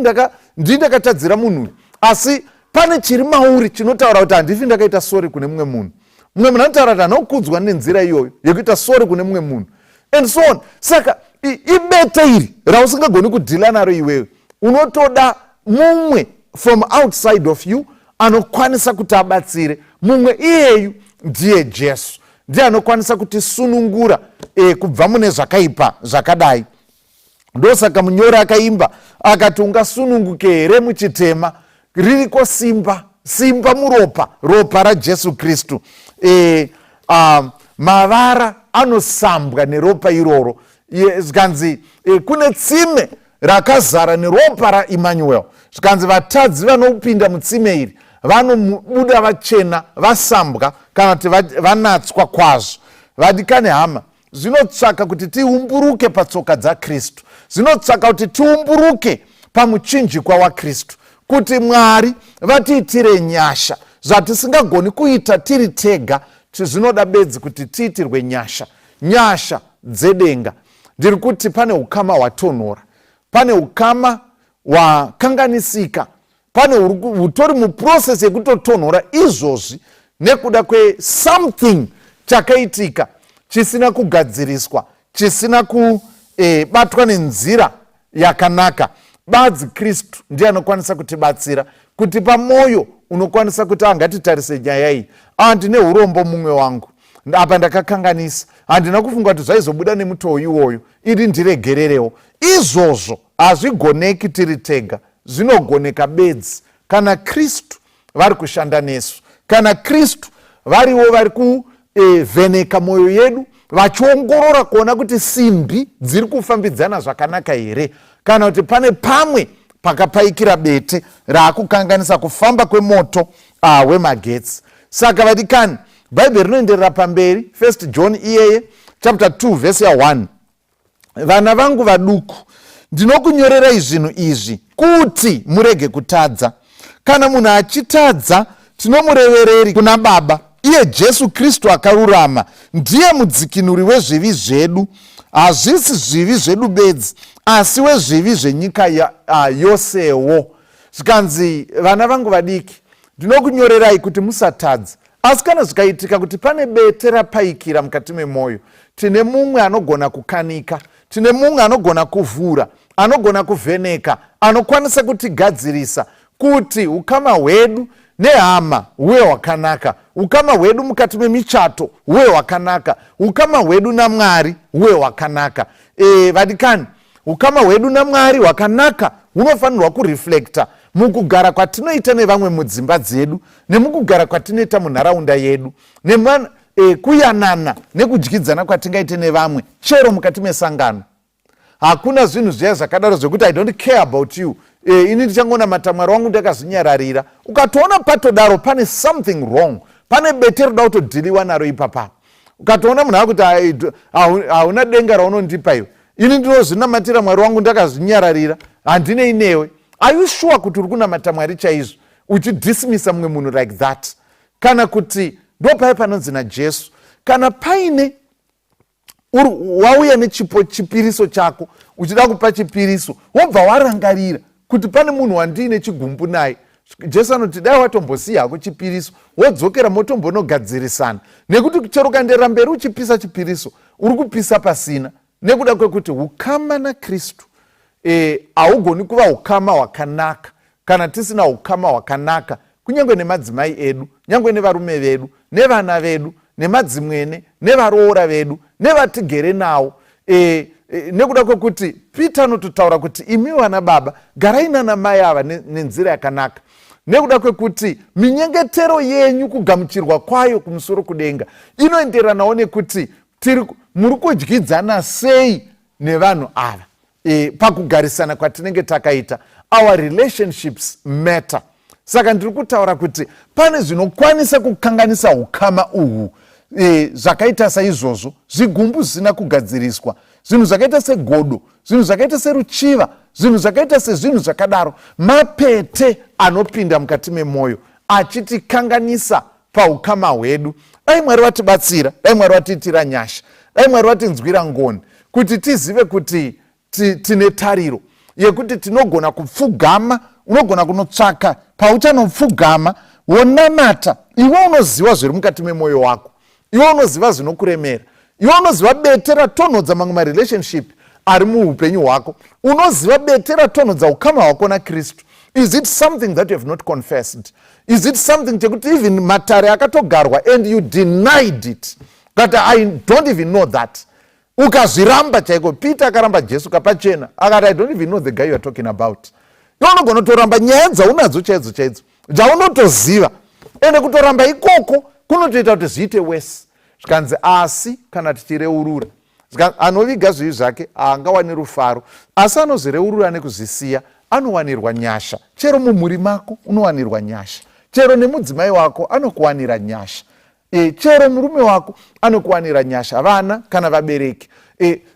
ndii ndakatadzira munhu uyu, asi pane chiri mauri chinotaura kuti handifi ndakaita sorry kune mumwe munhu. Mumwe munhu anotaura kuti hanokudzwa nenzira iyoyo yekuita sorry kune mumwe munhu, and so on. Saka ibete iri rausingagoni kudhila naro iwewe. Unotoda mumwe from outside of you anokwanisa kuti abatsire. Mumwe iyeyu ndiye Jesu, ndiye anokwanisa kutisunungura kubva mune zvakaipa zvakadai. Ndosaka munyori akaimba akati, "Ungasununguke here muchitema? Ririko simba, simba muropa, ropa raJesu Kristu." Mavara anosambwa neropa iroro. Zvikanzi kune tsime rakazara neropa raEmmanuel. Zvikanzi vatadzi vanopinda mutsime iri vanobuda vachena, vasambwa, kana kuti vanatswa kwazvo. Vadikani hama, zvinotsvaka kuti tiumburuke patsoka dzaKristu, zvinotsvaka kuti tiumburuke pamuchinjikwa waKristu, kuti Mwari vatiitire nyasha. Zvatisingagoni kuita tiri tega, zvinoda bedzi kuti tiitirwe nyasha, nyasha dzedenga. Ndiri kuti pane ukama hwatonhora, pane ukama hwakanganisika, pane hutori muprocess yekutotonhora izvozvi nekuda kwesomething chakaitika chisina kugadziriswa, chisina kubatwa nenzira yakanaka. Badzi Kristu ndiye anokwanisa kutibatsira kuti pamwoyo unokwanisa kuti angatitarise nyaya iyi. A, ndine urombo, mumwe wangu, apa ndakakanganisa, handina kufunga kuti zvaizobuda nemutoo iwoyo, ini ndiregererewo. Izvozvo hazvigoneki tiri tega. Zvinogoneka bedzi kana Kristu vari kushanda nesu, kana Kristu variwo vari kuvheneka mwoyo yedu, vachiongorora kuona kuti simbi dziri kufambidzana zvakanaka here, kana kuti pane pamwe pakapaikira bete raakukanganisa kufamba kwemoto wemagetsi. Saka vadikani, Bhaibheri rinoenderera pamberi, First John iyeye, chapter 2, vhesi ya1: "Vana vangu vaduku, ndinokunyorerai zvinhu izvi kuti murege kutadza. Kana munhu achitadza, tinomurevereri kuna Baba, iye Jesu Kristu akarurama. Ndiye mudzikinuri wezvivi zvedu, hazvisi zvivi zvedu bedzi, asi wezvivi zvenyika yosewo." Zvikanzi, "Vana vangu vadiki, ndinokunyorerai kuti musatadza. Asi kana zvikaitika kuti pane bete rapaikira mukati memwoyo, tine mumwe anogona kukanika, tine mumwe anogona kuvhura, anogona kuvheneka, anokwanisa kutigadzirisa kuti ukama hwedu nehama huve hwakanaka, ukama hwedu mukati memichato huve hwakanaka, ukama hwedu naMwari huve hwakanaka." Vadikani, ukama hwedu naMwari hwakanaka hunofanirwa kureflecta mukugara kwatinoita nevamwe mudzimba dzedu, nemukugara kwatinoita munharaunda yedu, kuyanana nekudyidzana kwatingaite nevamwe, chero mukati mesangano. Hakuna zvinhu zviya zvakadaro zvekuti, "I don't care about you, ini ndichangonamata Mwari wangu ndakazvinyararira." Ukatoona patodaro, pane something wrong, pane bete roda kutodhiliwa naro ipapa. Ukatoona munhu akuti, "Hauna denga raunondipa iwe, ini ndinozvinamatira Mwari wangu ndakazvinyararira, handinei newe," are you sure kuti uri kunamata Mwari chaizvo, uchidismissa mumwe munhu like that? Kana kuti ndopai panonzi naJesu, kana paine wauya nechipo, chipiriso chako, uchida kupa chipiriso, wobva warangarira kuti pane munhu wandiine chigumbu naye. Jesu anoti dai watombosiya hako chipiriso, wodzokera motombonogadzirisana, nekuti chero ukaenderera mberi uchipisa chipiriso, uri kupisa pasina, nekuda kwekuti ukama naKristu haugoni kuva ukama hwakanaka kana tisina ukama hwakanaka kunyange nemadzimai edu, nyange nevarume vedu, nevana vedu, nemadzimwene, nevaroora vedu, nevatigere nawo. Nekuda kwekuti Peter anototaura kuti imi vana baba, garai nana mai ava nenzira yakanaka, nekuda kwekuti minyengetero yenyu kugamuchirwa kwayo kumusoro kudenga inoenderanawo nekuti muri kudyidzana sei nevanhu ava pakugarisana kwatinenge takaita. Our relationships matter. Saka ndiri kutaura kuti pane zvinokwanisa kukanganisa ukama uhu, zvakaita saizvozvo: zvigumbu zvisina kugadziriswa, zvinhu zvakaita segodo, zvinhu zvakaita seruchiva, zvinhu zvakaita sezvinhu zvakadaro, mapete anopinda mukati memwoyo achitikanganisa paukama hwedu. Dai Mwari vatibatsira, dai Mwari vatiitira nyasha, dai Mwari vatinzwira ngoni kuti tizive kuti tine tariro yekuti tinogona kupfugama. Unogona kunotsvaka pauchanopfugama wonamata. Iwe unoziva zviri mukati memwoyo wako, iwe unoziva zvinokuremera, iwe unoziva bete ratonhodza mamwe marelationship ari muupenyu hwako, unoziva bete ratonhodza ukama hwako naKristu. Is it something that you have not confessed? Is it something chekuti even matare akatogarwa and you denied it, but I don't even know that, ukazviramba chaiko? Peter akaramba Jesu kapachena, akati, "I don't even know the guy you are talking about." Iwe unogona kutoramba nyaya dzaunadzo chaidzo chaidzo dzaunotoziva, ende kutoramba ikoko kunotoita kuti zviite wese. Zvikanzi asi kana tichireurura, anoviga zvivi zvake haangawani rufaro, asi anozvireurura nekuzvisiya anowanirwa nyasha. Chero mumhuri mako unowanirwa nyasha, chero nemudzimai wako anokuwanira nyasha, chero murume wako anokuwanira nyasha, vana kana vabereki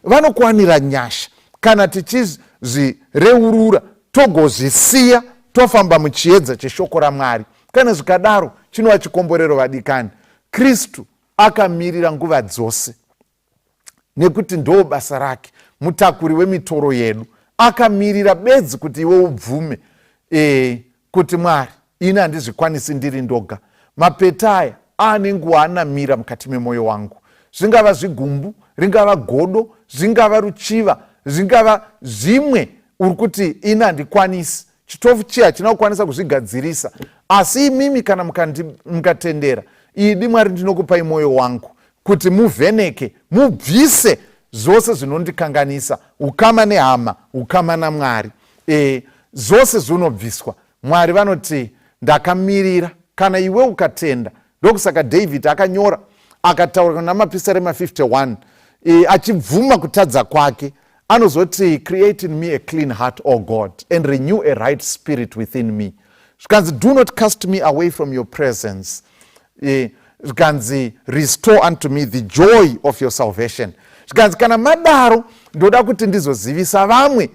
vanokuwanira nyasha kana tichizvireurura, togozvisiya, tofamba muchiedza cheshoko raMwari. Kana zvikadaro, chinova chikomborero, vadikani. Kristu akamirira nguva dzose, nekuti ndo basa rake, mutakuri wemitoro yedu. Akamirira bedzi kuti iwe ubvume kuti Mwari, ini handizvikwanisi ndiri ndoga. Mapeta aya aane nguva anamira mukati memwoyo wangu, zvingava zvigumbu, ringava godo, zvingava ruchiva, zvingava zvimwe. Uri kuti ini handikwanisi, chitofu chiya hachina kukwanisa kuzvigadzirisa, asi imimi kana mukatendera, idi Mwari, ndinokupai mwoyo wangu kuti muvheneke, mubvise zvose zvinondikanganisa ukama nehama, ukama naMwari. Zvose zvinobviswa. Mwari vanoti, "Ndakamirira kana iwe ukatenda." Ndokusaka David akanyora, akataura namapisarema 51, achibvuma kutadza kwake, anozoti, "Create in me a clean heart, O God, and renew a right spirit within me." Zvikanzi, "Do not cast me away from your presence." Zvikanzi, "Restore unto me the joy of your salvation." Zvikanzi, "Kana madaro, ndoda kuti ndizozivisa vamwe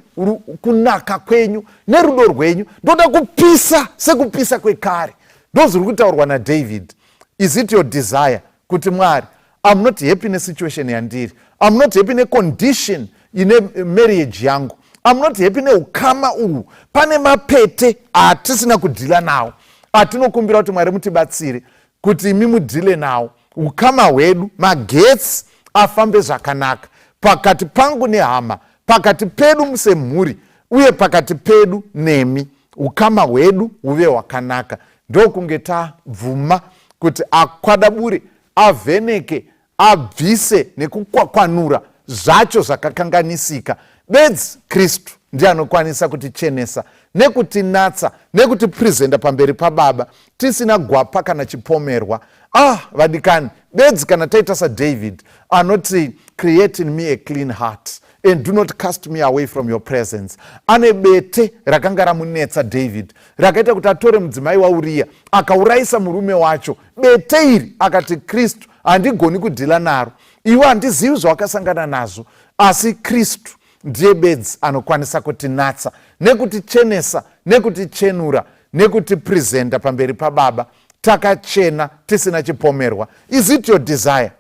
kunaka kwenyu nerudo rwenyu. Ndoda kupisa sekupisa kwekare." Ndozviri kutaurwa naDavid. Is it your desire kuti Mwari, I'm not happy nesituation yandiri, I'm not happy necondition ine marriage yangu, I'm not happy neukama uhu, pane mapete atisina kudhila nawo atinokumbira kuti Mwari mutibatsire kuti imi mudhile nawo, ukama hwedu, magetsi afambe zvakanaka pakati pangu nehama, pakati pedu semhuri, uye pakati pedu nemi, ukama hwedu huve hwakanaka?" Ndokunge tabvuma kuti akwadabure, avheneke, abvise nekukwakwanura zvacho zvakakanganisika. Bedzi Kristu ndiye anokwanisa kutichenesa nekutinatsa nekutipresenta pamberi paBaba tisina gwapa kana chipomerwa. Ah, vadikani, bedzi kana taita saDavid anoti, "Create in me a clean heart and do not cast me away from your presence." Ane bete rakanga ramunetsa David, rakaita kuti atore mudzimai waUriya, akaurayisa murume wacho. Bete iri akati, "Kristu, handigoni kudhila naro." Iwe handizivi zvawakasangana nazvo, asi Kristu ndiye bedzi anokwanisa kutinatsa nekutichenesa nekutichenura nekutipresenta pamberi paBaba takachena, tisina chipomerwa. Is it your desire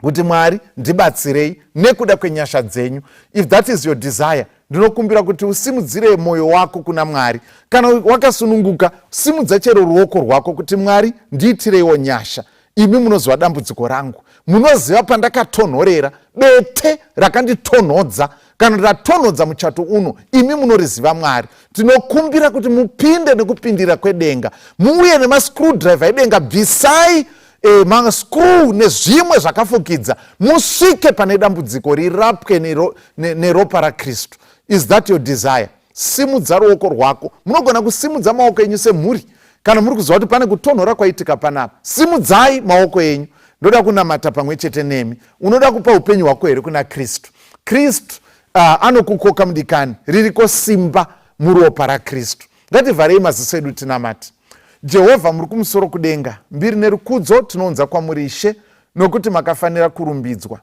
kuti Mwari, ndibatsirei nekuda kwenyasha dzenyu? If that is your desire, Ndinokumbira kuti usimudzire mwoyo wako kuna Mwari. Kana wakasununguka, simudza chero ruoko rwako kuti, Mwari, ndiitireiwo nyasha. Imi munoziva dambudziko rangu, munoziva pandakatonhorera, bete rakanditonhodza kana ratonhodza muchato uno, imi munoriziva. Mwari, tinokumbira kuti mupinde nekupindira kwedenga, muuye nemascrewdriver edenga, bvisai mascrew nezvimwe zvakafukidza, musvike pane dambudziko, rirapwe neropa raKristu. Is that your desire? Simudza ruoko rwako. Munogona kusimudza maoko enyu semhuri kana muri kuziva kuti pane kutonhora kwaitika panapa. Simudzai maoko enyu, ndoda kunamata pamwe chete nemi. Unoda kupa upenyu hwako here kuna Kristu? Kristu anokukoka, mudikani. Ririko simba muropa raKristu. Ngativharei maziso edu, tinamati. Jehovha muri kumusoro kudenga, mbiri nerukudzo tinounza kwamuri, Ishe, nokuti makafanira kurumbidzwa.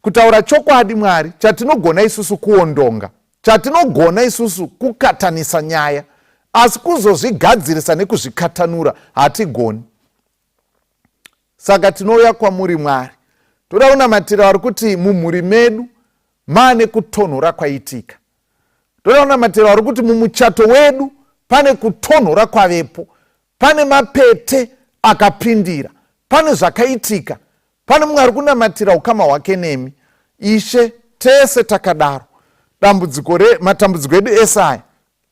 Kutaura chokwadi, Mwari, chatinogona isusu kuondonga, chatinogona isusu kukatanisa nyaya, asi kuzozvigadzirisa nekuzvikatanura hatigoni. Saka tinouya kwamuri, Mwari, toda kunamatira vari kuti mumhuri medu maane kutonhora kwaitika. Toda kunamatira vari kuti mumuchato wedu pane kutonhora kwavepo, pane mapete akapindira, pane zvakaitika. Pane mumwe ari kunamatira ukama hwake nemi, Ishe. Tese takadaro. Dambudziko, matambudziko edu ese aya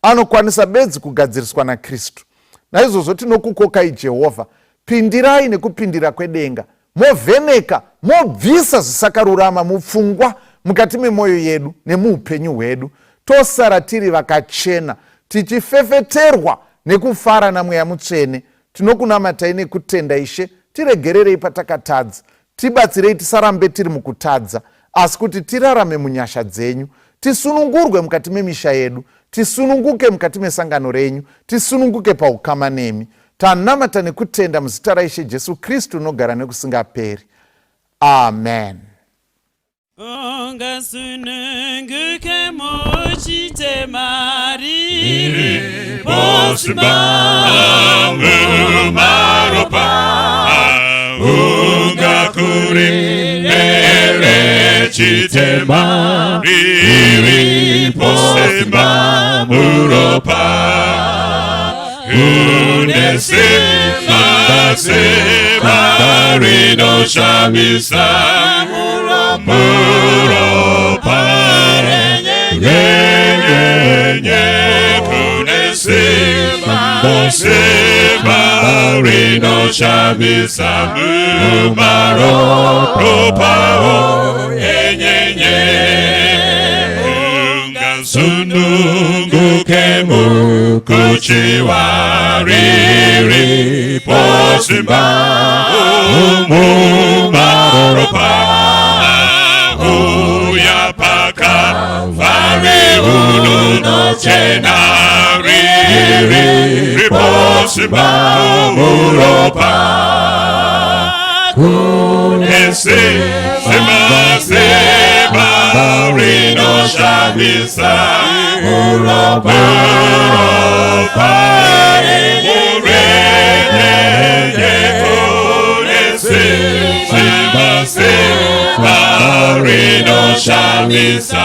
anokwanisa bedzi kugadziriswa naKristu. Naizvozvo tinokukokai, Jehovha, pindirai nekupindira kwedenga, movheneka, mobvisa zvisakarurama mupfungwa, mukati memwoyo yedu nemuupenyu hwedu, tosara tiri vakachena, tichifefeterwa nekufara naMweya Mutsvene. Tinokunamatai nekutenda, Ishe. Tiregererei patakatadza, tibatsirei tisarambe tiri mukutadza, asi kuti tirarame munyasha dzenyu. Tisunungurwe mukati memisha yedu, tisununguke mukati mesangano renyu, tisununguke paukama nemi. Tanamata nekutenda muzita raIshe Jesu Kristu unogara nekusingaperi. Amen. Ungasununguke muchitema riripo simba mumaropa, ungakurere chitema, riripo simba muropa. Kune simba, simba rinoshamisa muropa renyenye. Kune simba, simba rinoshamisa mumaropa enyenye. Ungasununguke mukuchiwa, riripo simba mumaropa. Uya paKalvari, unochena, riripo simba muropa. Kune simba, simba rinoshamisa muropa renyenye. Kune simba, simba rinoshamisa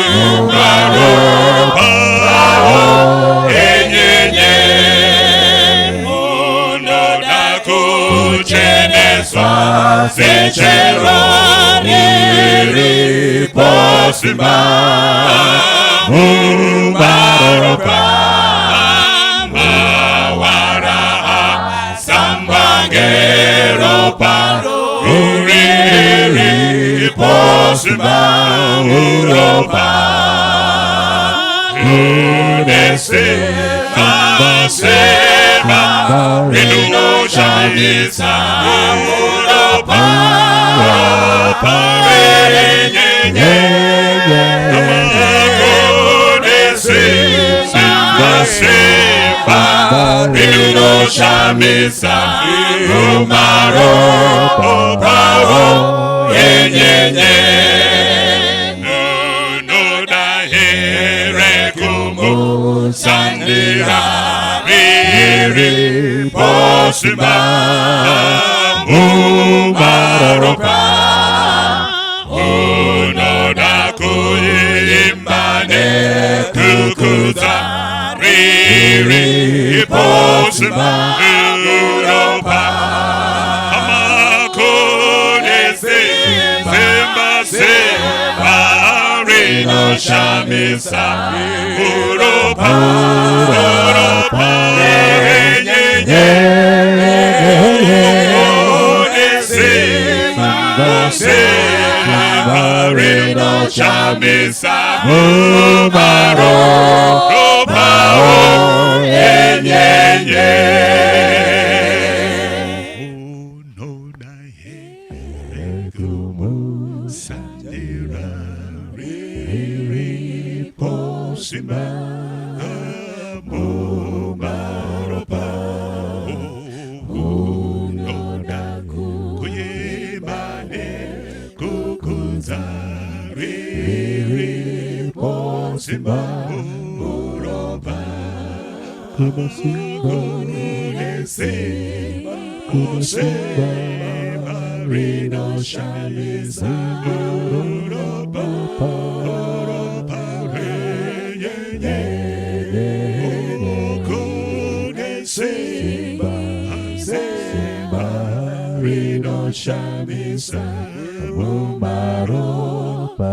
mumaropa enyenye. Unoda kucheneswa sechero, riripo simba mumaropa. Mawara asambwa ngeropa, riripo simba muropa. Kune simba, simba rinoshamisa muropa ropa renyenye. Kune simba, simba rinoshamisa mumaropa enyenye. Unoda here kumushandira? Riripo simba mumaropa. Unoda kuimba. rinoshamisa muropa ropa renyenye une simba simba rinoshamisa mumaropa enyenye unoda here kumusandira riripo simba mumaropa unoda kuyimba nekukudza riripo simba muropa kune simba simba rinoshamisa muropa ropa renyenye kune simba simba rinoshamisa mumaropa.